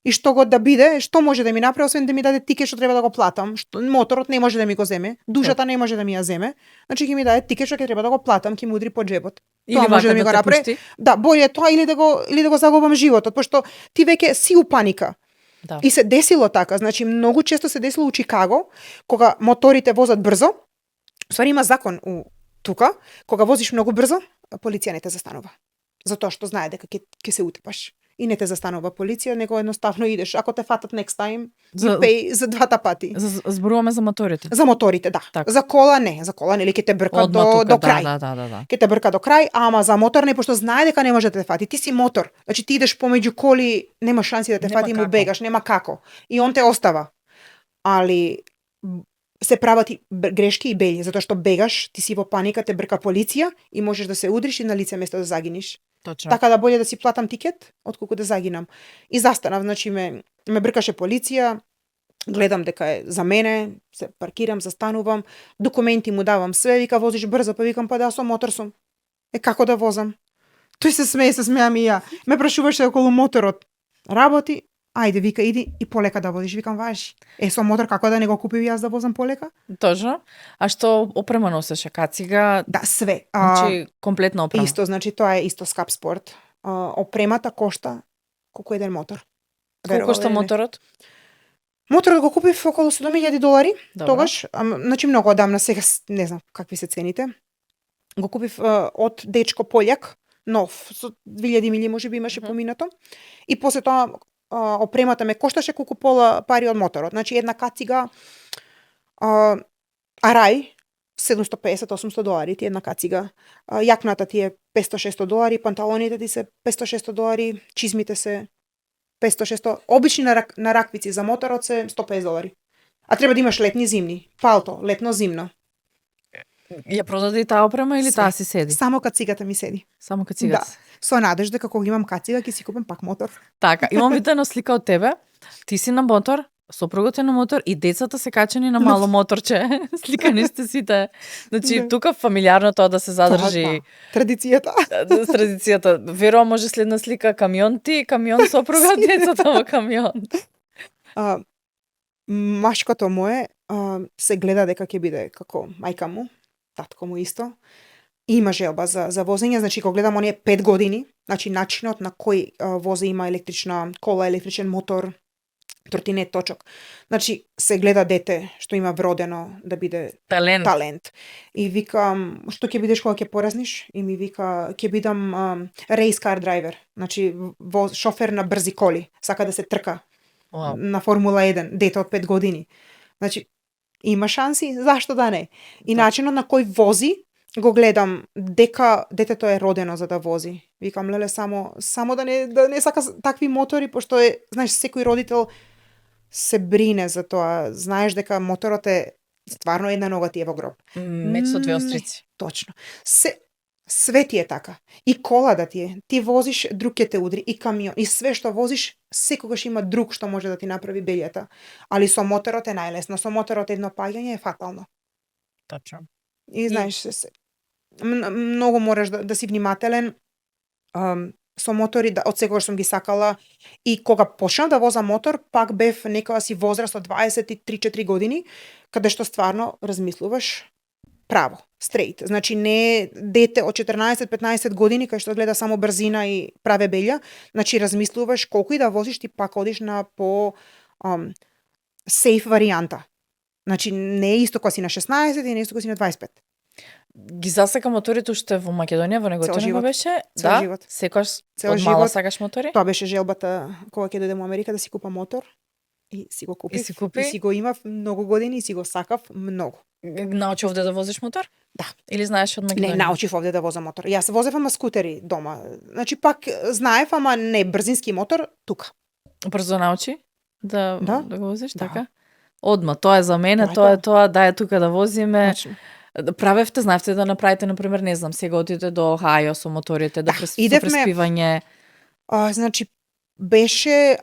и што god да биде, што може да ми направи освен да ми даде тикет што треба да го платам, што моторот не може да ми го земе, дужата не може да ми ја земе, значи ќе ми даде тикет што ќе треба да го платам, ќе ми удри по джебот. Или Тоа може вака да ми го те направи. пушти? Да, боље тоа или да го загубам животот, пошто ти веќе си у паника. Да. И се десило така, значи многу често се десило у Чикаго, кога моторите возат брзо, ствари има закон тука, кога возиш многу брзо, полиција не те застанува. Затоа што знае дека ќе се утепаш. И не те застанува полиција, него едноставно идеш. Ако те фатат next time, За- пеј за двата пати. Зборуваме за моторите. За моторите, да. Така. За кола не, или ќе те брка Одма до тука, крај. да. Ќе те брка до крај, ама за мотор не, пошто знае дека не може да те фати. Ти си мотор. Значи ти идеш помеѓу коли, нема шанси да те Нема фати, му како. бегаш, нема како. И он те остава. Али се прават и грешки и бели, затоа што бегаш, ти си во паника, те брка полиција и можеш да се удриш и на лице место да загиниш. Точно. Така да боле да си платам тикет, отколку да загинам. И застанав, значи ме бркаше полиција, гледам дека е за мене, се паркирам, застанувам, документи му давам све, вика возиш брзо, па викам па да со мотор сум. Како да возам? Тој се смеам и ја. Ме прашуваше околу моторот. Работи, ајде вика иди и полека да возиш, викам важи. Со мотор како да не го купив јас да возам полека? Точно. А што опрема носеше? Кацига? Да, све. Значи, комплетна опрема. Исто, значи тоа е исто скап спорт. Опремата кошта колку еден мотор. Колку кошта моторот? Моторот го купив околу $7,000. Добро. Тогаш, значи многу одамна, сега не знам какви се цените. Го купив од дечко Пољак, нов, со 2000 мили можеби имаше поминато. И после тоа опремата ме кошташе колку пола пари од моторот. Значи една кацига Арај $750-800 ти една кацига. Јакната ти е $500-600, панталоните ти се $500-600, чизмите се $500-600. Обични на раквици за моторот се $150. А треба да имаш летни, зимни. Палто, летно, зимно. Ја продаде и таа опрема или Све. таа си седи? Само кацигата ми седи. Само кацигата. Да. Со надеж дека кога имам кацига ќе си купам пак мотор. Така, имам видена слика од тебе. Ти си на мотор, сопругот е на мотор и децата се качени на мало моторче. Сликани сте сите. Значи, Да. тука фамилиарно тоа да се задржи Традицијата. с традицијата. Верувам може следна слика камион ти, камион сопруга, децата во камион. Машкото мое се гледа дека ќе биде како мајка му, татко му исто. И има желба за возење, значи кога гледам оние 5 години, значи начинот на кој вози има електрична кола, електричен мотор, тротинет, точок. Значи се гледа дете што има вродено да биде талент. И викам, што ќе бидеш кога ќе порасниш? И ми вика, ќе бидам race car driver, значи шофер на брзи коли, сака да се трка. Wow. На Формула 1, дете од 5 години. Значи, има шанси, зашто да не? И начинот на кој вози, го гледам дека детето е родено за да вози. Викам, леле, само да не сака такви мотори, пошто знаеш, секој родител се брине за тоа. Знаеш дека моторот е стварно една нога ти е во гроб. Меч со две Не, острици. Точно. Све ти е така. И кола да ти е. Ти возиш, друг ќе те удри, и камион, и све што возиш, секогаш има друг што може да ти направи белјата. Али со моторот е најлесно. Со моторот едно паѓање е фатално. Точно. И знаеш, многу можеш да си внимателен. Со мотори, од секогаш сум ги сакала, и кога почнав да возам мотор, пак бев некоја си возраст од 23-4 години, каде што стварно размислуваш право, стрейт. Значи не дете од 14-15 години кај што гледа само брзина и праве белја, значи размислуваш колку и да возиш, ти пак одиш на по сейф варијанта. Значи не е исто кога си на 16 и не е исто кога си на 25. Ги засека моторите уште во Македонија, во Неготино живот. беше. Цел Да, живот. секогаш Цел од мала живот. сакаш мотори? Тоа беше желбата кога ќе дојдем во Америка да си купам мотор. И си го купив. И си купи? И си го имав многу години и си го сакав многу. Научи овде да возиш мотор? Да. Или знаеш од Македонија? Не, научив овде да возам мотор. Јас возев ама скутери дома. Значи пак знаев, ама не брзински мотор тука. Брзо научи да Да. го возиш, Да. така? Одма, тоа е за мене, Тоа е тоа, дај тука да возиме. Точно. Правевте, знаевте да направите, например, не знам, сега отидете до Охајо со моторите, да, Да, со идевме- преспивање. Значи беше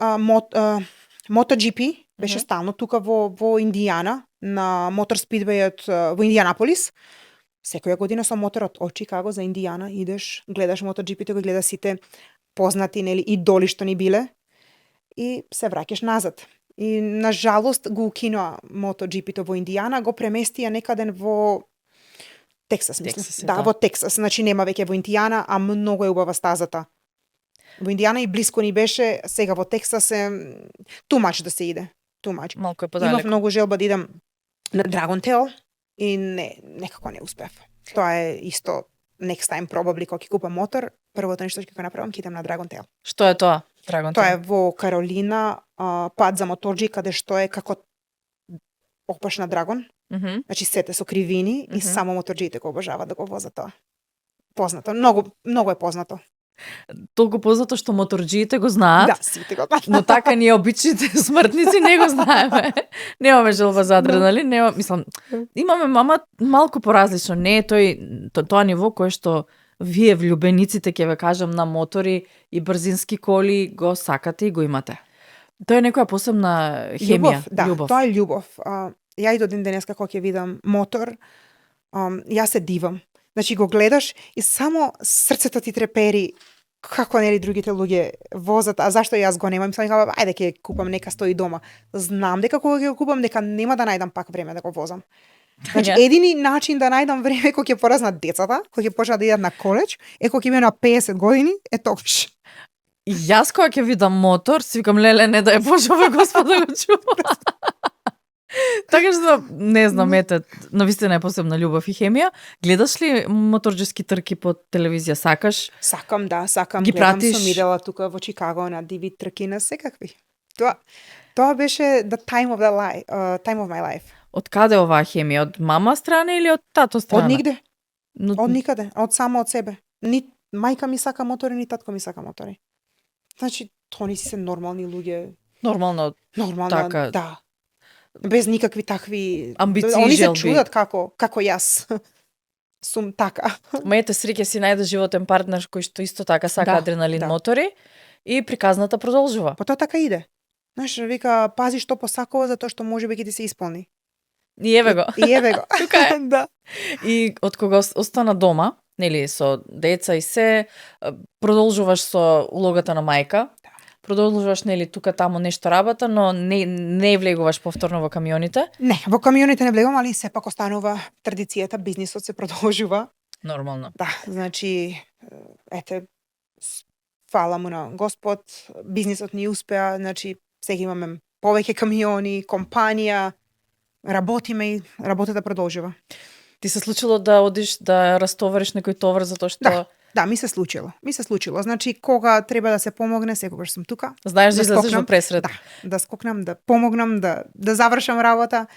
MotoGP, беше Мгм. стално тука во Индијана, на мотор спидвејот во Индијанаполис. Секоја година со моторот од Чикаго за Индијана идеш, гледаш MotoGP-то, го гледаш сите познати, нели, идоли што ни биле, и се враќаш назад. И на жалост го укинува MotoGP-то во Индијана, го преместија некаден во Тексас, мислам. Тексас е Да, тоа. во Тексас, значи нема веќе во Индијана, а многу е убава стазата. Во Индијана и блиско ни беше, сега во Тексас е тумач да се иде. Тумач. Малку е Имав подалеку. многу желба да идам на Dragon Tail и некако не успев. Тоа е исто next time probably кога ќе купам мотор, првото нешто што ќе го направам ќе идам на Dragon Tail. Што е тоа? Драгон. Тоа е во Каролина, пат за моторџи каде што е како опаш на драгон, Мгм. значи сете со кривини и Мгм. само моторџиите го обожаваат да го возат тоа. Познато, многу е познато. Толку познато што моторџиите го знаат. Да, сите го знаат. Но така ние обичните смртници не го знаеме. Немаме желба за адреналин, нема, мислам, имаме малку поразлично, не е тоа ниво кое што вие влюбениците ќе ве кажам на мотори и брзински коли го сакате и го имате. Тоа е некоја посебна хемија, Љубов, тоа е љубов. Ја и до ден денеска кога ќе видам мотор, јас се дивам. Значи го гледаш и само срцето ти трепери како нели другите луѓе возат, а зашто јас го немам? Мислам, ајде ќе купам, нека стои дома. Знам дека кога ќе го купам, дека нема да најдам пак време да го возам. Значи Ја. едини начин да најдам време кога ќе пораснат децата, кога ќе почнат да идат на коледж, е кога ќе имам на 50 години, е тогаш. И јас кога ќе видам мотор, си викам леле не да е Боже овој Господ да го чува. Така што не знам, ете, навистина е посебна љубов и хемија. Гледаш ли моторџески трки по телевизија, сакаш? Сакам, да, сакам. Ги Гледам, пратиш? сум идела тука во Чикаго на диви трки на секакви. Тоа беше the time of my life. Од каде оваа хемија? Од мама страна или од тато страна? Од нигде, Но, од никаде, само од себе. Ни мајка ми сака мотори, ни татко ми сака мотори. Значи, тони си се нормални луѓе, нормално, нормално, Така. да. Без никакви такви Амбиции, Они се желби. чудат како јас сум така. ма ете среќа си најде животен партнер кој што исто така сака Да, адреналин да. мотори и приказната продолжува. Па тоа така иде. Знаеш, вика, пази што посакува затоа што можеби ќе ти се исполни. И еве го. И еве го. Тука е. Да. И од кога остана дома, нели, со деца и се, продолжуваш со улогата на мајка. Продолжуваш, нели, тука таму нешто работа, но не влегуваш повторно во камионите. Не, во камионите не влегувам, али сепак останува традицијата, бизнисот се продолжува. Нормално. Да, значи, ете, фала му на Господ, бизнисот ни успеа, значи, сега имаме повеќе камиони, компанија, работиме и работата продолжува. Ти се случило да одиш да растовариш некој товар затоа што Да, ми се случило. Значи, кога треба да се помогне, секогаш сум тука. знаеш да Да излезеш во скокнам. пресред. Да скокнам, да помогнам, да завршам работа.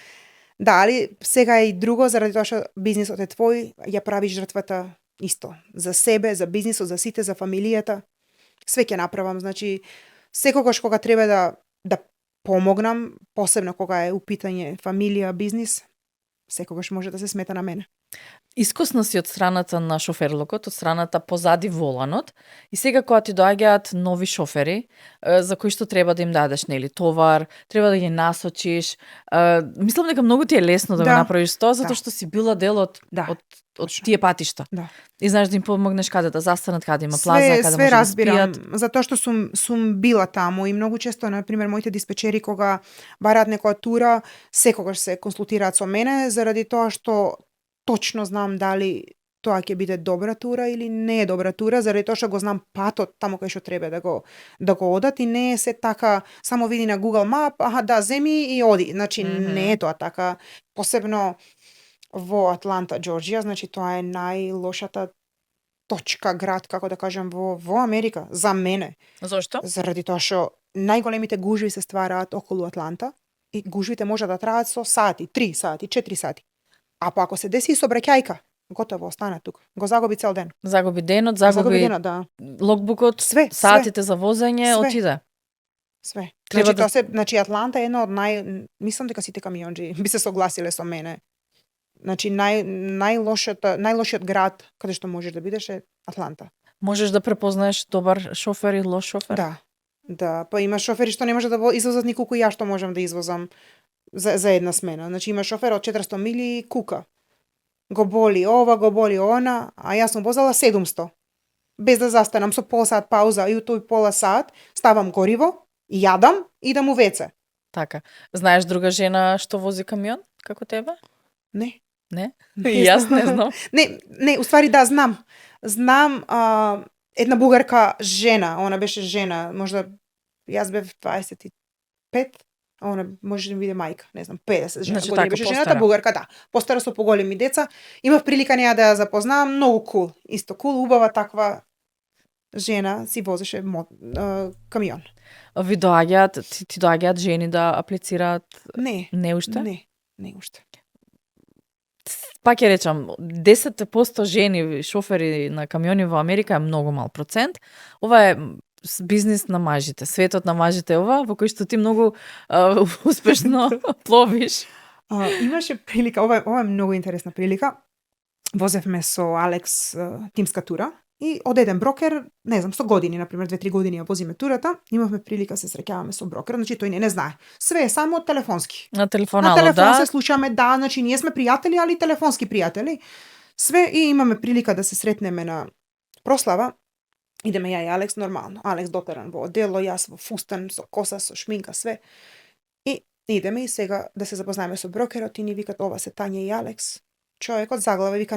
Да, али сега е и друго, заради тоа што бизнисот е твој, ја правиш жртвата исто. За себе, за бизнисот, за сите, за фамилијата. Све ќе направам, значи, секогаш кога треба да помогнам, посебно кога е у питање фамилија, бизнис, секогаш може да се смета на мене. Искусна си од страната на шоферлокот, од страната позади воланот, и сега кога ти доаѓаат нови шофери, за кои што треба да им дадеш, нели, товар, треба да ги насочиш. Мислам дека многу ти е лесно да го направиш тоа, затоа што си била дел од тие патишта. Да. И знаеш да им помогнеш каде да застанат, каде има плаза, каде може да спијат. Затоа што сум била таму и многу често, на пример, моите диспечери кога бараат некоја тура, секогаш се консултираат со мене заради тоа што точно знам дали тоа ќе биде добра тура или не е добра тура, заради тоа што го знам патот таму кај што треба да го одат и не е се така само види на Google Map, да, земи и оди. Значи не е тоа така, посебно во Атланта, Џорџија, значи тоа е најлошата точка град, како да кажам, во Америка за мене. Зошто? Заради тоа што најголемите гужви се ствараат околу Атланта и гужвите може да траат со сати, 3 сати, 4 сати. А па ако се деси и сообраќајка, готово остана тука. Го загуби цел ден. Загуби денот, загуби да. логбукот, сатите за возење, отиде. Све. Значи Атланта е една од мислам дека сите камионџи би се согласиле со мене. Значи најлошиот град каде што можеш да бидеш е Атланта. Можеш да препознаеш добар шофер и лош шофер? Да, па има шофери што не може да извозат николку ја што можам да извозам за една смена. Значи има шофер од 400 мили кука. Го боли ова, го боли она, а јас сум возела 700. Без да застанам со пол сат пауза и у тој пола сат ставам гориво, јадам и идам у веце. Така. Знаеш друга жена што вози камион како тебе? Не. Не? И јас не знам. Не, уствари да, знам. Знам една бугарка жена, она беше жена, можда јас бев 25, а она може да биде мајка, не знам, 50 жена. Значи, така, беше жената бугарка, да. Постара со поголеми деца. Имав прилика неа да ја запознавам, многу кул. Исто кул, убава таква жена си возеше камион. Ви доаѓаат, ти доаѓаат жени да аплицираат? Не уште? Не уште. Пак ќе речам, 10% жени шофери на камиони во Америка е многу мал процент. Ова е бизнис на мажите, светот на мажите е ова, во кој што ти многу успешно пловиш. Имаше прилика, ова е многу интересна прилика. Возевме со Алекс тимска тура и од еден брокер, не знам, со години, например 2-3 години ја возиме турата, имавме прилика се среќаваме со брокер, значи тој не знае. Све е само телефонски. На телефон се слушаме, да, значи ние сме пријатели, али телефонски пријатели. Све и имаме прилика да се сретнеме на прослава. Идеме ја и Алекс нормално. Алекс дотеран во одело, јас во фустан, со коса, со шминка, све. И идеме и сега да се запознаеме со брокерот и ни викат ова се Тања и Алекс. Човекот заглава вика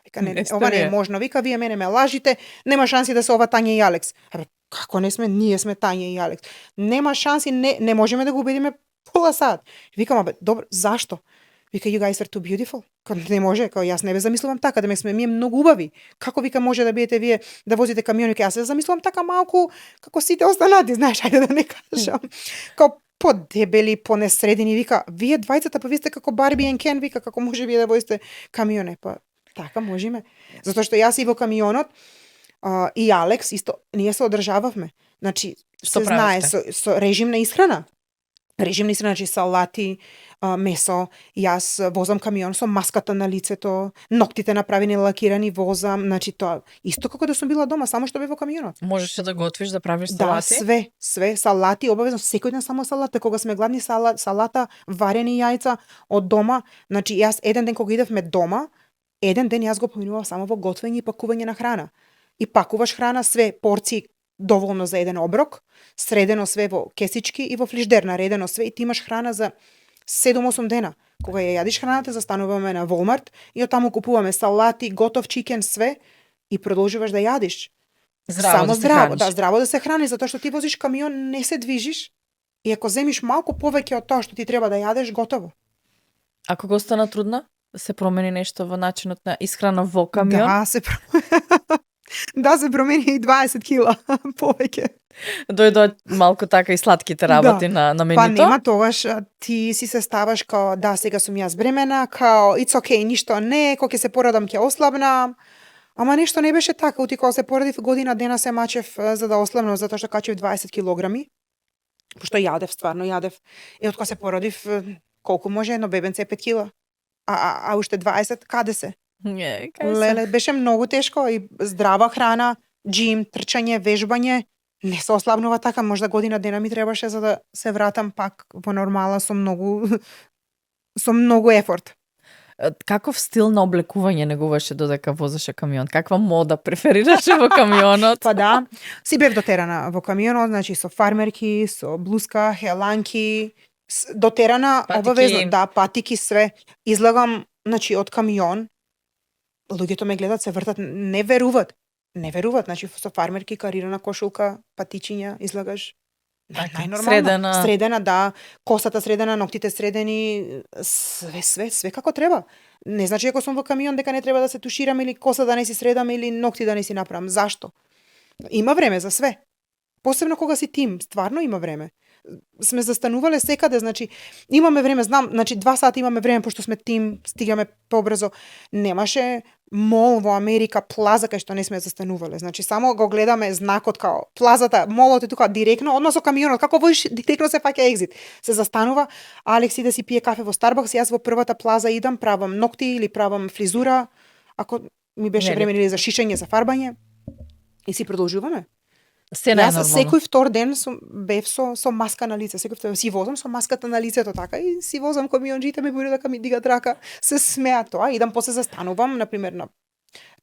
вика не, ова не е можно, вика вие мене ме лажите, нема шанси да се ова Тања и Алекс. Како не сме, ние сме Тања и Алекс. Нема шанси, не можеме да го убедиме пола сат. Викам, добро, зашто? Вика, you guys are too beautiful. Не може, јас не ве замислувам така, да ме сме ние многу убави. Како вика може да бидете вие да возите камиони, јас се замислувам така малку како сите останати, знаеш, ајде да не кажам. Како подебели, понесредени, вика, вие двајцата па ви сте како Барби и Кен, вика, како може вие да возите камиони, па така можеме. Затоа што јас и во камионот и Алекс исто ние се одржававме. Значи, се знае со режим на исхрана. Режим на исхрана, значи салати, месо, јас возам камион со маската на лицето, ноктите направени, лакирани, возам, значи тоа исто како да сум била дома, само што бев во камионот. Можеше да готвиш, да правиш салати? Да, све, салати, обавезно секој ден само салата, кога сме гладни салата, варени јајца од дома, значи јас еден ден кога идевме дома, еден ден јас го поминував само во готвење и пакување на храна. И пакуваш храна, све порции доволно за еден оброк, средено све во кесички и во флиждер наредено све и ти имаш храна за 7-8 дена. Кога ја јадиш храната, застануваме на Walmart и оттаму купуваме салати, готов чикен, све и продолжуваш да јадиш. Здраво здраво да се храниш, затоа што ти возиш камион, не се движиш и ако земиш малку повеќе од тоа што ти треба да јадеш, готово. А кога стана трудна? Се промени нешто во начинот на исхрана во камион? Да, се промени и 20 кила повеќе. Дојдоа малку така и сладките работи на менито? Па нема тогаш, ти си се ставаш као, да, сега сум јас бремена, као, it's okay, ништо не, кога ќе се порадам ќе ослабнам. Ама нешто не беше така, ути кога се порадив година дена се мачев за да ослабнам, затоа што качев 20 килограми, пошто јадев, стварно јадев. И од кога се порадив, колку може едно бебенце 5 кила? А уште 20, каде се? Не, кај се? Леле, беше многу тешко и здрава храна, джим, трчање, вежбање. Не се ослабнува така, можда година дена ми требаше за да се вратам пак во нормала со многу ефорт. Каков стил на облекување негуваше додека возеше камион? Каква мода преферираше во камионот? Па да, си бев дотерана во камионот, значи со фармерки, со блуска, хеланки, дотерана Патики. обавезно, да, патики, све. Излагам, значи, од камион, луѓето ме гледат, се вртат, не веруват, значи, со фармерки, карирана кошулка, патичиња, излагаш. Најнормално. Средена, да, косата средена, ноктите средени, све како треба. Не значи ако сум во камион дека не треба да се туширам или коса да не си средам или нокти да не си направам. Зашто? Има време за све. Посебно кога си тим, стварно има време. Сме застанувале секаде, значи имаме време, знам, значи 2 сата имаме време пошто сме тим, стигаме побрзо. Немаше мол во Америка, плаза кај што не сме застанувале. Значи само го гледаме знакот као плазата, молот е тука директно, односно камионот, како водиш директно се фаќа екзит. Се застанува, Алекс иде си пие кафе во Старбакс, јас во првата плаза идам, правам нокти или правам фризура, ако ми беше време или за шишење, за фарбање и си продолжуваме. Се Јас најнормално. секој втор ден бев со маска на лице, секој втор си возам со маската на лицето така и си возам камионџите ме бури дека ми дигат рака, се смеа тоа, идам после застанувам на пример на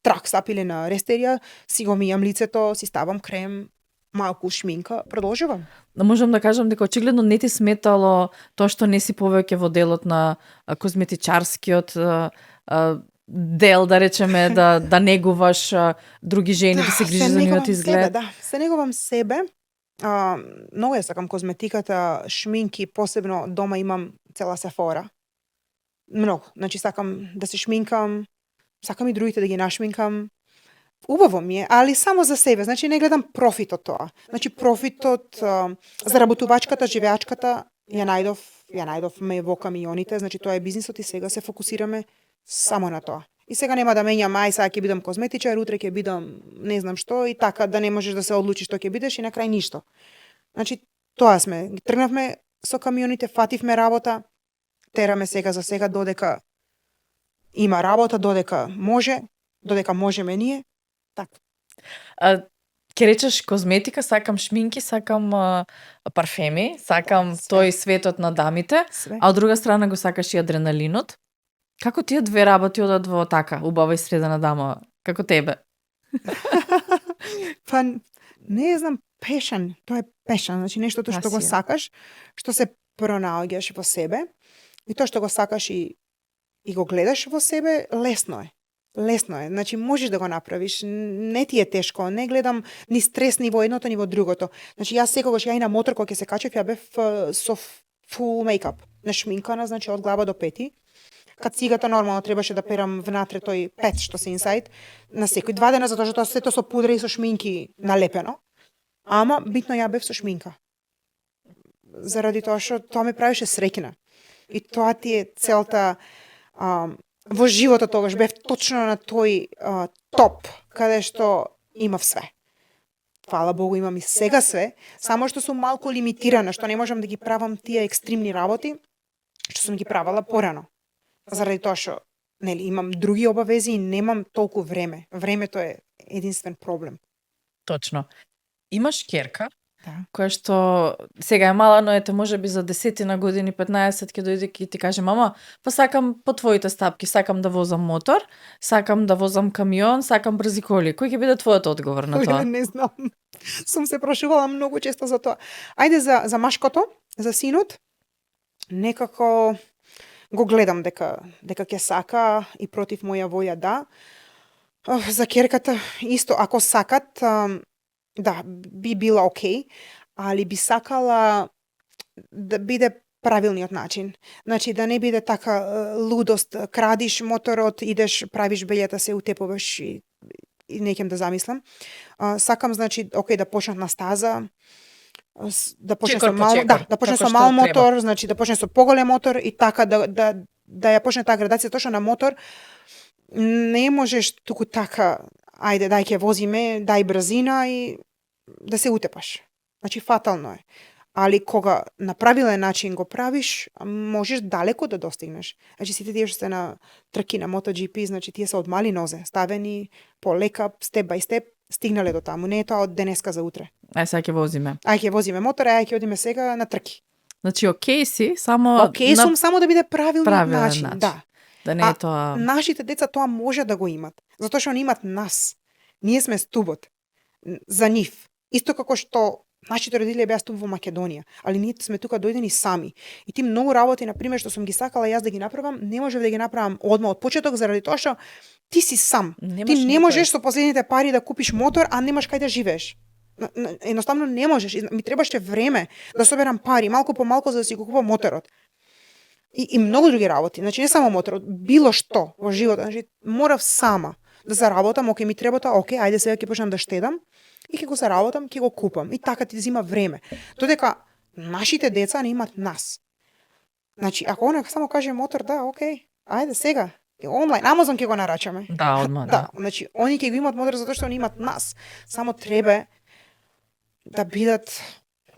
траксап или на рестерија, си го мијам лицето, си ставам крем, малку шминка, продолжувам. Можам да кажам дека очигледно не ти сметало тоа што не си повеќе во делот на козметичарскиот дел, да речеме, да негуваш други жени, да се грижиш за нивниот изглед. Себе, да, се негувам себе. Многу ја сакам козметиката, шминки, посебно дома имам цела Сефора. Многу. Значи сакам да се шминкам, сакам и другите да ги нашминкам. Убаво ми е, али само за себе. Значи не гледам профит од тоа. Значи профитот, заработувачката, живеачката ја најдов ме во камионите, значи тоа е бизнисот и сега се фокусираме само на тоа. И сега нема да менјам, сега ќе бидам козметичар, утре ќе бидам не знам што и така да не можеш да се одлучиш што ќе бидеш и на крај ништо. Значи тоа сме. Тргнавме со камионите, фативме работа, тераме сега за сега додека има работа, додека можеме ние. Така. Ке речеш козметика, сакам шминки, сакам парфеми, сакам тој светот на дамите, Све. а од друга страна го сакаш и адреналинот. Како тие две работи одат во така, убава и средена дама? Како тебе? Па не знам, пешан, тоа е пешан, значи нештото што го Пасија. сакаш, што се пронаоѓаш во себе и тоа што го сакаш и го гледаш во себе, лесно е. Лесно е. Значи можеш да го направиш, не ти е тешко, не гледам ни стрес ни во едното ни во другото. Значи јас секогаш ја и на мотор кога ќе се качев, ја бев со фул мејкап, нашминкана, значи од глава до пети. Кацигата нормално требаше да перам внатре тој пет што се инсайд на секој 2 дена затоа што сето со пудра и со шминки налепено. Ама битно ја бев со шминка. Заради тоа што тоа ме правеше среќна. И тоа ти е целта во животот тогаш бев точно на тој топ каде што имав све. Фала Богу, имам и сега све, само што сум малку лимитирана, што не можам да ги правам тие екстремни работи што сум ги правела порано. Заради тоа што нели имам други обавези и немам толку време. Времето е единствен проблем. Точно. Имаш ќерка, Да. која што сега е мала, но ете можеби за 10 години, 15 ќе дојде и ти каже мама, па сакам по твоите стапки, сакам да возам мотор, сакам да возам камион, сакам брзи коли. Кој ќе биде твојот одговор на тоа? Не знам. Сум се прашувала многу често за тоа. Ајде за машкото, за синот, некако го гледам дека ќе сака и против моја воја да. За ќерката исто, ако сакат, да, би била окей, али би сакала да биде правилниот начин. Значи да не биде така лудост, крадиш моторот, идеш, правиш белјата, се утепуваш и не ќе да замислам. Сакам значи окей да почнат на стаза, да почне со мал, да почне со мал мотор, значи да почне со поголем мотор и така да ја почне таа градација точно на мотор. Не можеш туку така, ајде дај ќе возиме, дај брзина и да се утепаш. Значи фатално е. али кога на правилен начин го правиш, можеш далеко да достигнеш. Значи сите тие што се на трки на MotoGP, значи тие се од мали нозе, ставени полека, степ бај степ, стигнале до таму. Не е тоа од денеска за утре. Ај сега ќе возиме. Ај ќе возиме мотор, ај ќе одиме сега на трки. Значи окей си, само Окей сум, само да биде правилниот правилен начин. начин. Да. да не е тоа. Нашите деца тоа може да го имат, затоа што они имат нас. Ние сме стубот за нив. Исто како што нашите родители беа стуб во Македонија, али ние сме тука дојдени сами. И ти многу работи, на пример, што сум ги сакала јас да ги направам, не можев да ги направам одма од почеток заради тоа што ти си сам. Ти не можеш со последните пари да купиш мотор, а немаш кај да живееш. Едноставно не можеш. Ми требаше време да соберам пари, малку по малку за да си го купам моторот. И многу други работи. Значи не само моторот, било што во животот. Значи морав сама да заработам, оке ми треба тоа, оке, ајде сега ќе почнам да штедам и ќе го заработам, ќе го купам. И така ти зима време. Додека нашите деца не имат нас. Значи ако она само каже мотор, да, оке, ајде сега. Онлайн, Амазон ќе го нарачаме. Да, одма, да. Значи они ќе го имат мотор затоа што они имат нас. Само треба да бидат,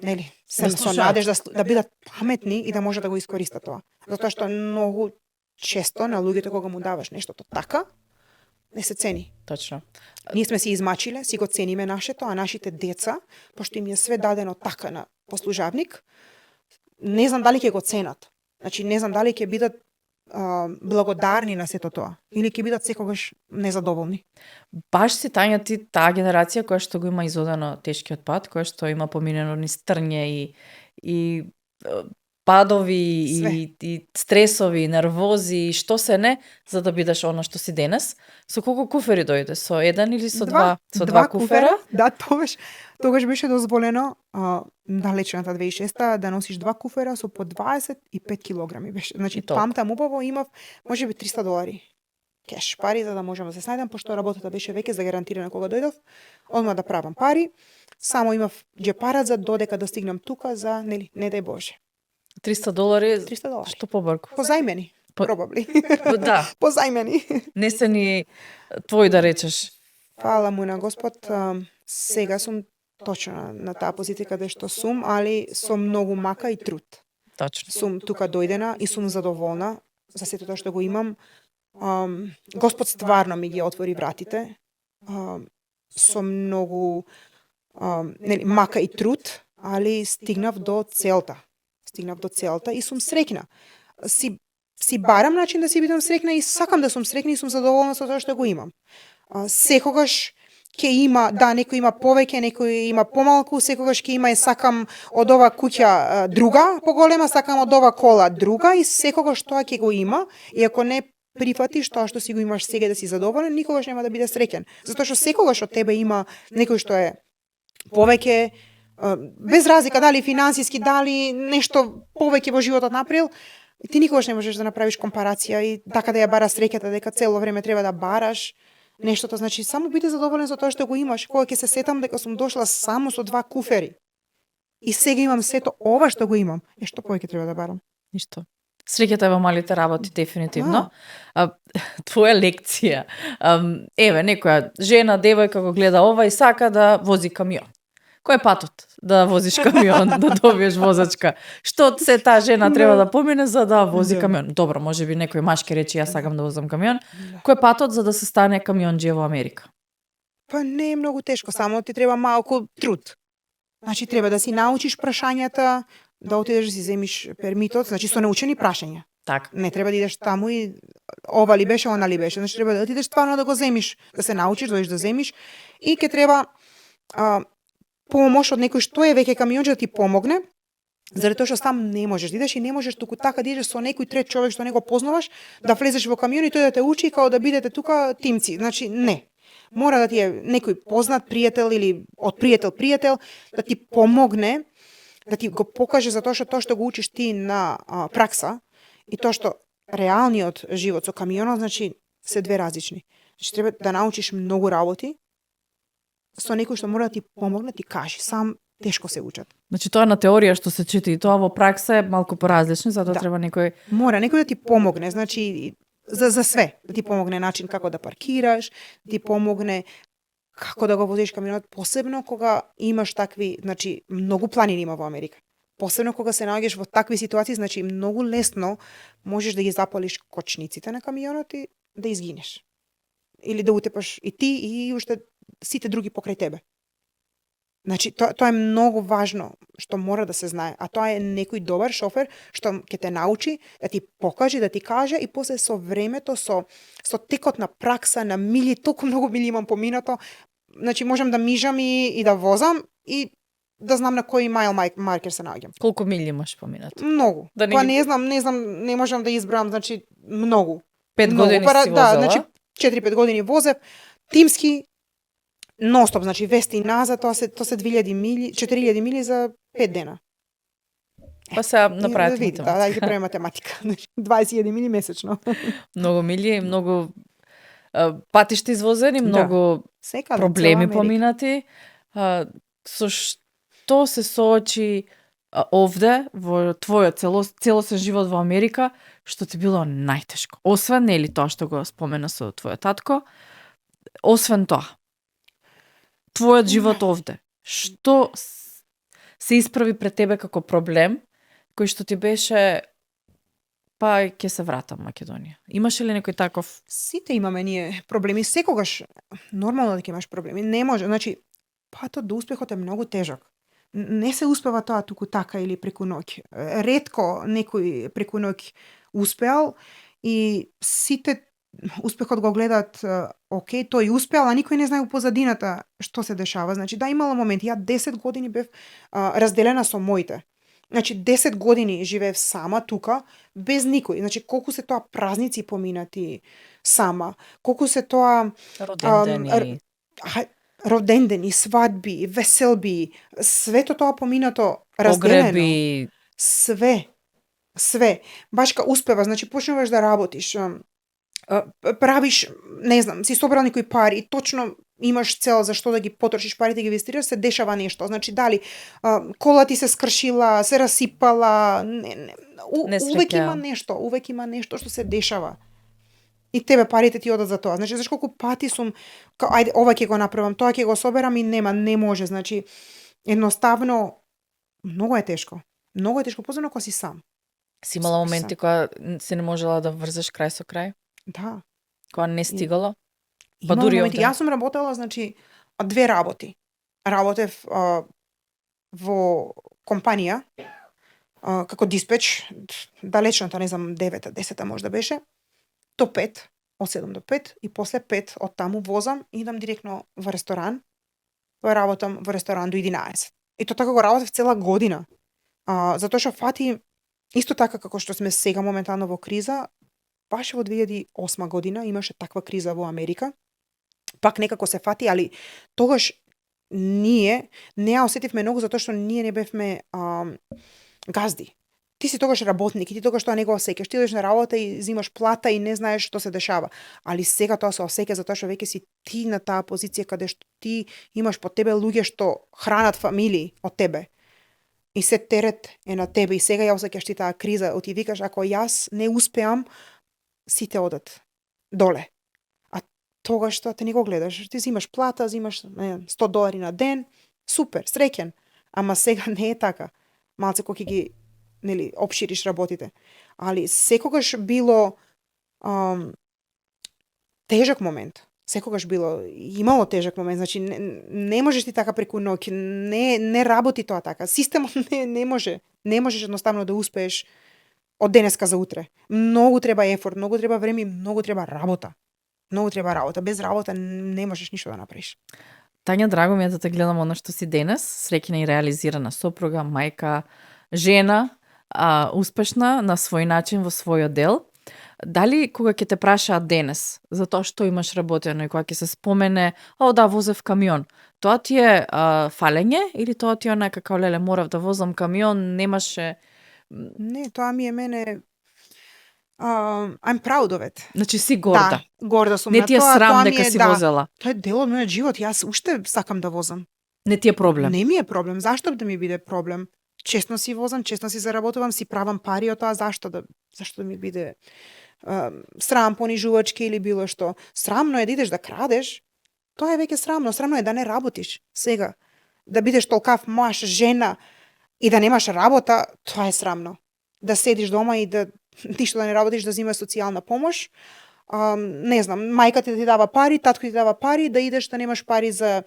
нели, со надежда да бидат паметни и да може да го искористат тоа. Затоа што многу често на луѓето кога му даваш нештото така, не се цени. Точно. Ние сме си измачиле, си го цениме нашето, а нашите деца, пошто им е све дадено така на послужавник, не знам дали ќе го ценат. Значи не знам дали ќе бидат благодарни на сето тоа или ќе бидат секогаш незадоволни. Баш си Тања ти таа генерација која што го има изодено тешкиот пат, која што има поминено низ трње и падови и стресови, нервози и што се не, за да бидеш она што си денес. Со колку куфери дојде? Со еден или со два? Со два куфера? Да, тогаш беше дозволено далечната 2006 да носиш два куфера со по 25 килограми беше. Значи памтам убаво имав можеби $300 кеш пари за да можам да се снајдам, пошто работата беше веќе загарантирана кога дојдов, одма да правам пари. Само имав џепарат за додека да стигнам тука за, нели, не дај Боже. $300? Што побрку? Позајмени, probably. Да. Позајмени. Не се ни твој да речеш. Фала му на Господ. Сега сум точно на таа позиција каде што сум, али со многу мака и труд. Точно. Сум тука дојдена и сум задоволна за сето тоа што го имам. Господ стварно ми ги отвори вратите. Со многу нели, мака и труд, али стигнав до целта. И сум среќна. Си барам начин да си бидам среќна и сакам да сум среќна и сум задоволна со тоа што го имам. Секогаш ќе има, да, некој има повеќе, некој има помалку, секогаш ќе има и сакам од ова куќа друга поголема, сакам од ова кола друга и секогаш тоа ќе го има и ако не прифатиш тоа што си го имаш сега да си задоволен, никогаш нема да биде среќен. Затоа што секогаш од тебе има некој што е повеќе, без разлика дали финансиски, дали нешто повеќе во животот направил, ти никогаш не можеш да направиш компарација и така да ја бараш среќата дека цело време треба да бараш нештото. Значи само биде задоволен за тоа што го имаш. Кога ќе се сетам дека сум дошла само со два куфери и сега имам сето ова што го имам, што повеќе треба да барам? Ништо. Среќата е во малите работи, дефинитивно. Твоја лекција. Еве, некоја жена, девојка го гледа ова и сака да вози камион. Кој е патот да возиш камион, да добиеш возачка? Што се таа жена треба да помине за да вози камион? Добро, можеби некој маж ке рече јас сакам да возам камион. Кој е патот за да се стане камионџија во Америка? Па не е многу тешко, само ти треба малку труд. Значи треба да си научиш прашањата, да отидеш да си земиш пермитот, значи со научени прашања. Так. Не треба да идеш таму и ова ли беше, она ли беше. Значи треба да отидеш стварно да го земиш, да се научиш, да да земиш и ќе треба помош од некој што е веќе камионџа да ти помогне, заради тоа што сам не можеш да идеш и не можеш туку така да идеш со некој трет човек што не го познаваш, да влезеш во камион и тој да те учи као да бидете тука тимци. Значи не. Мора да ти е некој познат пријател или од пријател да ти помогне, да ти го покаже за тоа што го учиш ти на пракса и тоа што реалниот живот со камионот, значи се две различни. Значи треба да научиш многу работи со некој што мора да ти помогне, ти кажи, сам тешко се учат. Значи тоа на теорија што се чити и тоа во пракса е малку поразлично, затоа треба некој... Мора некој да ти помогне, значи за све, да ти помогне начин како да паркираш, да ти помогне како да го возиш камионот, посебно кога имаш такви, значи многу планини има во Америка. посебно кога се наоѓаш во такви ситуации, значи многу лесно можеш да ги запалиш кочниците на камионот и да изгинеш. Или да утепаш и ти и уште сите други покрај тебе. Значи, тоа е многу важно што мора да се знае, а тоа е некој добар шофер што ќе те научи, да ти покаже, да ти каже и после со времето, со текот на пракса, на мили, толку многу мили имам поминато, значи можам да мижам и да возам и да знам на кој майл маркер се наоѓам. Колку мили имаш поминато? Многу. Да не Па ги- не знам, не можам да изброам, значи многу. 5 Многу. години Пара- си да, возела? значи 4-5 години возев, тимски, ностоп, значи вести и назад, тоа се 2000 мили, 4000 мили за 5 дена. Па сега направете Видите, математика. да, ќе правиме математика. Значи, 20.000 мили месечно. Многу мили, многу патишта извозени, Да. многу Секаде, проблеми цела Америка. поминати. Со што се соочи овде во твојот целосен живот во Америка, што ти било најтешко? Освен нели тоа што го спомена со твојот татко, освен тоа, твојот живот овде, што се исправи пред тебе како проблем, кој што ти беше па ќе се вратам Македонија. Имаше ли некој таков? Сите имаме ние проблеми, секогаш нормално да ќе имаш проблеми. Не може, значи патот до успехот е многу тежок. Не се успева тоа туку така или преку ноќ. Ретко некој преку ноќ успеал и сите успехот го гледаат, окей, тој успеал, а никој не знае у позадината што се дешава. Значи да, имала моменти, ја 10 години бев разделена со моите. Значи 10 години живеев сама тука, без никој. Значи колку се тоа празници поминати сама, колку се тоа Родендени. родендени, свадби, веселби, свето тоа поминато разделено. Погреби. Све. Башка успева, значи почнуваш да работиш, правиш, не знам, си собрал некои пари и точно имаш цел за што да ги потрошиш парите, ги инвестираш, се дешава нешто. Значи дали кола ти се скршила, се расипала, увек има нешто што се дешава. И тебе парите ти одат за тоа. Значи, знаеш колку пати сум, ајде, ова ќе го направам, тоа ќе го соберам и не може. Значи, едноставно, многу е тешко. Многу е тешко, позорно кога си сам. Си имала моменти кога се не можела да врзеш крај со крај? Да. Кога не стигало? Па Имала дури моменти. овде. Јас сум работела, значи, 2 работи. Работев во компанија, како диспеч, далечната, не знам, 9-та, 10-та може да беше, до 5, од 7 до 5, и после 5 од таму возам и идам директно во ресторан, работам во ресторан до 11. И тоа така го работев цела година. Затоа што фати, исто така како што сме сега моментално во криза, баш во 2008 година имаше таква криза во Америка, пак некако се фати, али тогаш ние не ја осетивме многу затоа што ние не бевме газди. Ти си тогаш работник и ти тогаш тоа не го осеќаш. Ти одиш на работа и зимаш плата и не знаеш што се дешава. Али сега тоа се осеќа затоа што веќе си ти на таа позиција каде што ти имаш под тебе луѓе што хранат фамилии од тебе. И се терет е на тебе и сега ја осеќаш ти таа криза, оти викаш ако јас не успеам, сите одат доле. А тогаш тоа те не го гледаш. Ти зимаш плата, зимаш $100 на ден, супер, среќен. Ама сега не е така. Малце кој ќе ги опшириш работите. Али секогаш било тежок момент. Секогаш било, имало тежок момент. Значи не можеш ти така преку ноќ, не работи тоа така. Системот не може. Не можеш едноставно да успееш од денеска за утре. Многу треба ефорт, многу треба време, многу треба работа. Многу треба работа. Без работа не можеш ништо да направиш. Тања, драго ми е да те гледам оно што си денес, среќна и реализирана сопруга, мајка, жена, успешна на свој начин во својот дел. Дали кога ќе те прашаат денес за тоа што имаш работено и кога ќе се спомене, да, возев камион, тоа ти е фалење или тоа ти е некако леле морав да возам камион, немаше? Не, тоа ми е мене I'm proud of it. Значи си горда. Да, горда сум Не на ти е тоа. срам Тоа ми дека е, си да, возела. Тоа е дел од мојот живот. Јас уште сакам да возам. Не ти е проблем. Не ми е проблем. Зашто да ми биде проблем? Честно си возам, честно си заработувам, си правам пари од тоа, зашто да ми биде срам, понижувачки или било што. Срамно е да идеш да крадеш. Тоа е веќе срамно. Срамно е да не работиш сега. Да бидеш толкав маж, жена, и да немаш работа, тоа е срамно. Да седиш дома и да ништо да не работиш, да земаш социјална помош. Не знам, мајка ти дава пари, татко ти дава пари, да идеш да немаш пари за,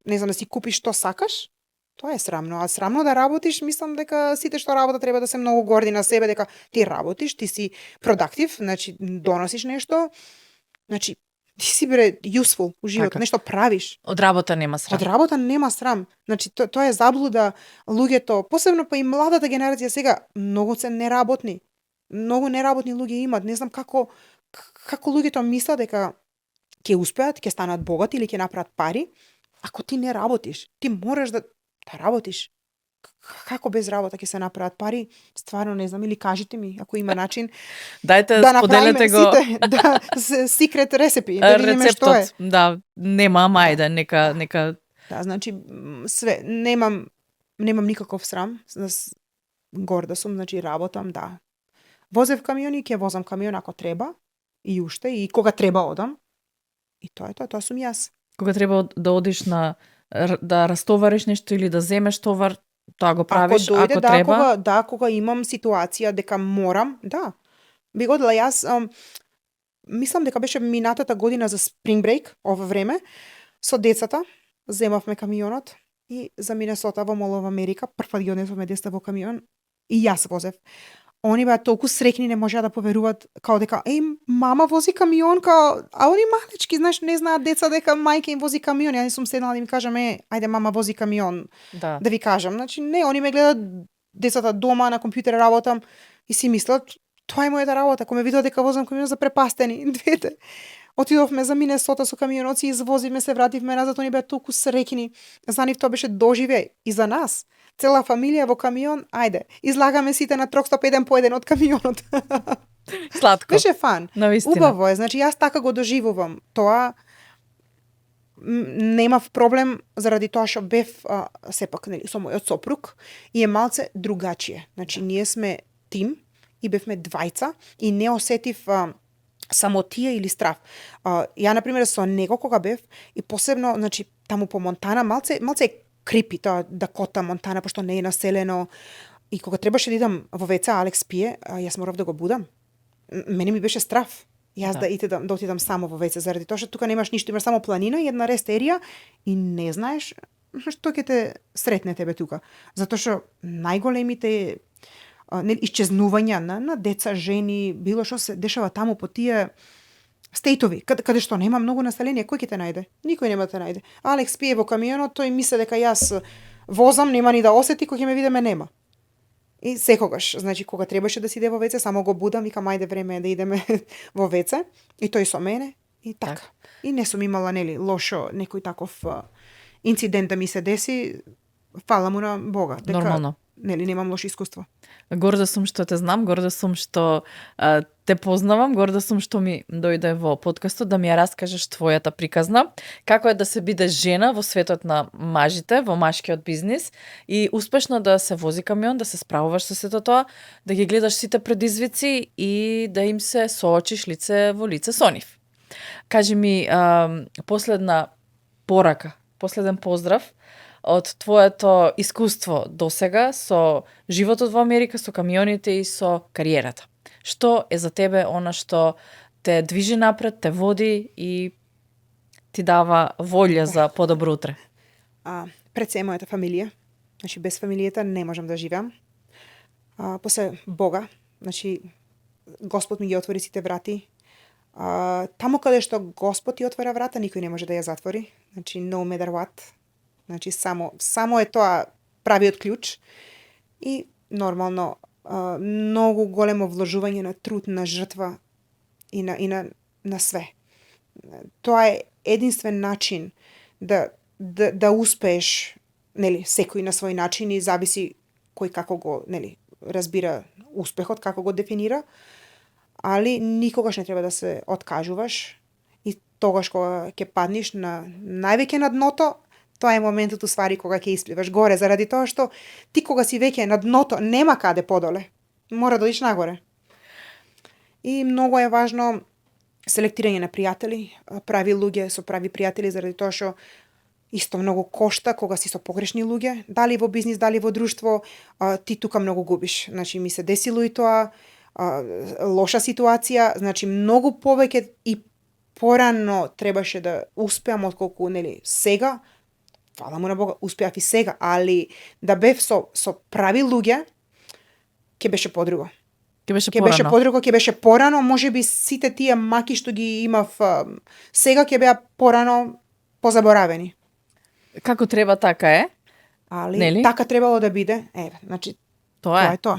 не знам, да си купиш што сакаш. Тоа е срамно. А срамно да работиш, мислам дека сите што работат треба да се многу горди на себе, дека ти работиш, ти си продуктив, значи доносиш нешто, значи ти си useful у животот, Така. нешто правиш. Од работа нема срам. Од работа нема срам. Значи тоа е заблуда. Луѓето, посебно па и младата генерација сега, многу се неработни. Многу неработни луѓе имат. Не знам како луѓето мислат дека ќе успеат, ќе станат богати или ќе направат пари, ако ти не работиш. Ти мораш да работиш. Како без работа ќе се направат пари? Стварно не знам, или кажете ми ако има начин. Дајте да споделете го сите, секрет рецепи, да видиме што е. рецептот. Да, нема, ама ајде, нека Да, значи све немам никаков срам. Горда сум, значи работам, да. Возев камиони, ќе возам камион ако треба, и уште, и кога треба одам. И тоа сум јас. кога треба да одиш да растовариш нешто или да земеш товар, тоа го правиш Ако дојде, треба. кога имам ситуација дека морам, да. Би го дела јас, мислам дека беше минатата година за Spring Break, ова време, со децата, земавме камионот и за Минесота во Мол of Америка, прв ги однесовме деца во камион и јас возев. Они беа толку срекни, не можеа да поверуваат, као дека, мама вози камион, а они малечки, знаеш, не знаат деца дека мајка им вози камион. Јас сум седнала да им кажам, ајде мама вози камион, Да. да ви кажам. Значи, не, они ме гледат децата дома, на компјутер работам и си мислат, тоа е мојата работа. Кога ме видат дека возам камион, запрепастени, двете. Отидовме за Минесота со камионот, си извозивме, се вративме назад, они беа толку срекни. За нив тоа беше доживеј и за нас. Цела фамилија во камион, ајде, излагаме сите на трокстоп еден по еден од камионот. Сладко. Беше фан. Навистина. Убаво е, значи јас така го доживувам. Тоа немав проблем заради тоа што бев сепак нели со мојот сопруг и е малце другачие. Значи ние сме тим и бевме двајца и не осетив самотија или страв. Ја на пример со него кога бев и посебно значи таму по Монтана малце е крипи тоа Дакота, Монтана, пошто не е населено. И кога требаше да идам во ВЦ, Алекс пие, јас морав да го будам. Мене ми беше страв. Јас да отидам само во ВЦ, заради тоа што тука немаш ништо, имаш само планина и една рестерија и не знаеш што ќе те сретне тебе тука. Затоа што најголемите исчезнувања на деца, жени, било што се дешава таму по тие стейтови, каде што нема многу население, кој ќе те најде? Никој нема те најде. Алекс пие во камионот, тој мисли дека јас возам, нема ни да осети, кој ќе ме види ме нема. И секогаш, значи кога требаше да си иде во ВЦ, само го будам, викам ајде време е да идеме во ВЦ, и тој со мене, и така. И не сум имала нели лошо некој таков инцидент да ми се деси, фала му на Бога, дека Нормално. Нели немам лошо искуство. Горда сум што те знам, горда сум што те познавам, горда сум што ми дојде во подкастот да ми ја раскажеш твојата приказна, како е да се биде жена во светот на мажите, во машкиот бизнис и успешно да се вози камион, да се справуваш со сето тоа, да ги гледаш сите предизвици и да им се соочиш лице во лице со нив. Кажи ми последна порака, последен поздрав од твоето искуство досега со животот во Америка, со камионите и со кариерата. Што е за тебе она што те движи напред, те води и ти дава волја за подобро утре? Пред се мојата фамилија. Значи без фамилијата не можам да живеам. После Бога, значи Господ ми ги отвори сите врати. Таму каде што Господ ти отвора врата, никој не може да ја затвори. Значи no matter what. Значи само е тоа правиот клjuč и нормално многу големо вложување на труд, на жртва и на све. Тоа е единствен начин да успееш, нели, секој на свој начин и зависи кој како го, нели, разбира успехот, како го дефинира, али никогаш не треба да се откажуваш и тогаш кога ќе паднеш највеќе на дното, тоа е моментот уствари кога ќе испливаш горе, заради тоа што ти кога си веќе на дното, нема каде подоле. Мора да одиш нагоре. И многу е важно селектирање на пријатели, прави луѓе со прави пријатели, заради тоа што исто многу кошта кога си со погрешни луѓе, дали во бизнис, дали во друштво, ти тука многу губиш. Значи ми се десило и тоа, лоша ситуација, значи многу повеќе и порано требаше да успеам отколку нели сега. Фала му на Бога, успеав и сега, али да бев со прави луѓе, ќе беше подруго. Ќе беше порано, можеби сите тие маки што ги имав сега ќе беа порано позаборавени. Како треба така е? Али Нели? така требало да биде. Значи тоа е тоа.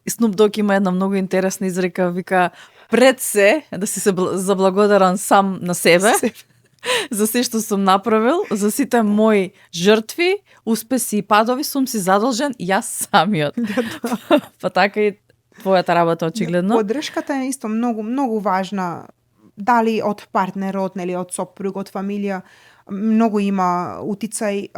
Snoop Dogg има една многу интересна изрека, вика пред се да си се заблагодарам сам на себе. За се што сум направил, за сите мои жртви, успеси и падови сум си задолжен јас самиот. Па така и твојата работа очигледно. Поддршката е исто многу важна, дали од партнерот, нели од сопруг, од фамилија, многу има утицај,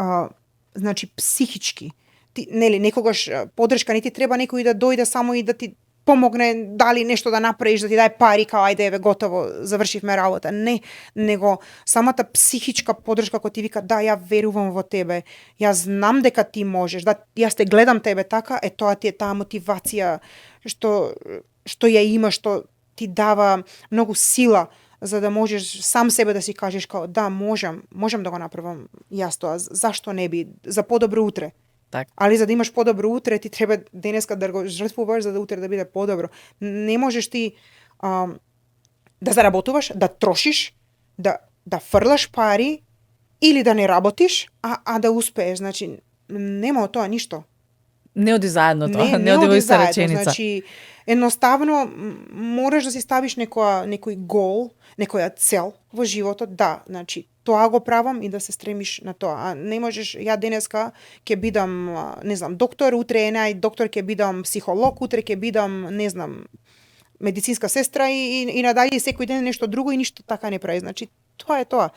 значи психички. Ти, нели некогаш поддршка не ти треба некој да дојде само и да ти помогне, дали нешто да направиш, да ти даде пари, као ајде еве готово, завршивме работа. Не, него самата психичка поддршка кој ти вика да, ја верувам во тебе, јас знам дека ти можеш, да, јас те гледам тебе така, тоа ти е таа мотивација што ја има, што ти дава многу сила за да можеш сам себе да си кажеш као да, можам да го направам јас тоа, зашто не би, за подобро утре. Так. Али за да имаш подобро утре, ти треба денеска да го жртвуваш за да утре да биде подобро. Не можеш ти да заработуваш, да трошиш, да фрлаш пари или да не работиш, а да успееш. Значи, нема тоа ништо. Не оди заедно тоа, не оди во иста реченица. Значи, едноставно мораш да си ставиш некој гол, некоја цел во животот, да, значи тоа го правам и да се стремиш на тоа. А не можеш, ја денеска ќе бидам, не знам, доктор, утре доктор ќе бидам психолог, утре ќе бидам, не знам, медицинска сестра и надале секој ден нешто друго и ништо така не прави. Значи, тоа е тоа.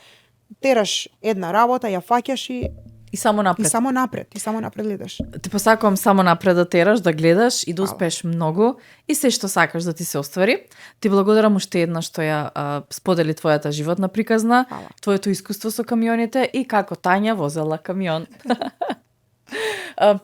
Тераш една работа, ја фаќаш и само напред. И само напред гледаш. Ти посакувам само напред да тераш, да гледаш и да успееш многу и се што сакаш да ти се оствари. Ти благодарам уште еднаш што ја сподели твојата животна приказна, твоето искуство со камионите и како Тања возела камион.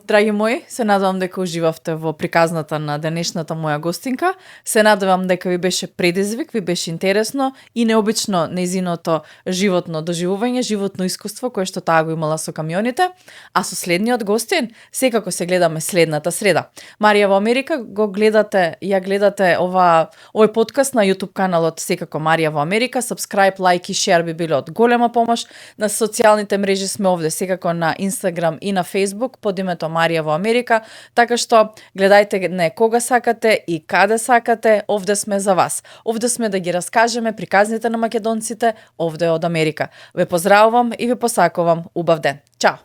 Драги мои, се надевам дека уживавте во приказната на денешната моја гостинка. Се надевам дека ви беше предизвик, ви беше интересно и необично нејзиното животно доживување, животно искуство кое што таа го имала со камионите. А со следниот гостин, секако се гледаме следната среда. Марија во Америка, ја гледате овој подкаст на YouTube каналот секако Марија во Америка. Subscribe, like и share би било од голема помош. На социјалните мрежи сме овде секако на Instagram и на Facebook под името Марија во Америка, така што гледајте не кога сакате и каде сакате, овде сме за вас. Овде сме да ги раскажеме приказните на македонците, овде од Америка. Ве поздравувам и ве посакувам убав ден. Чао!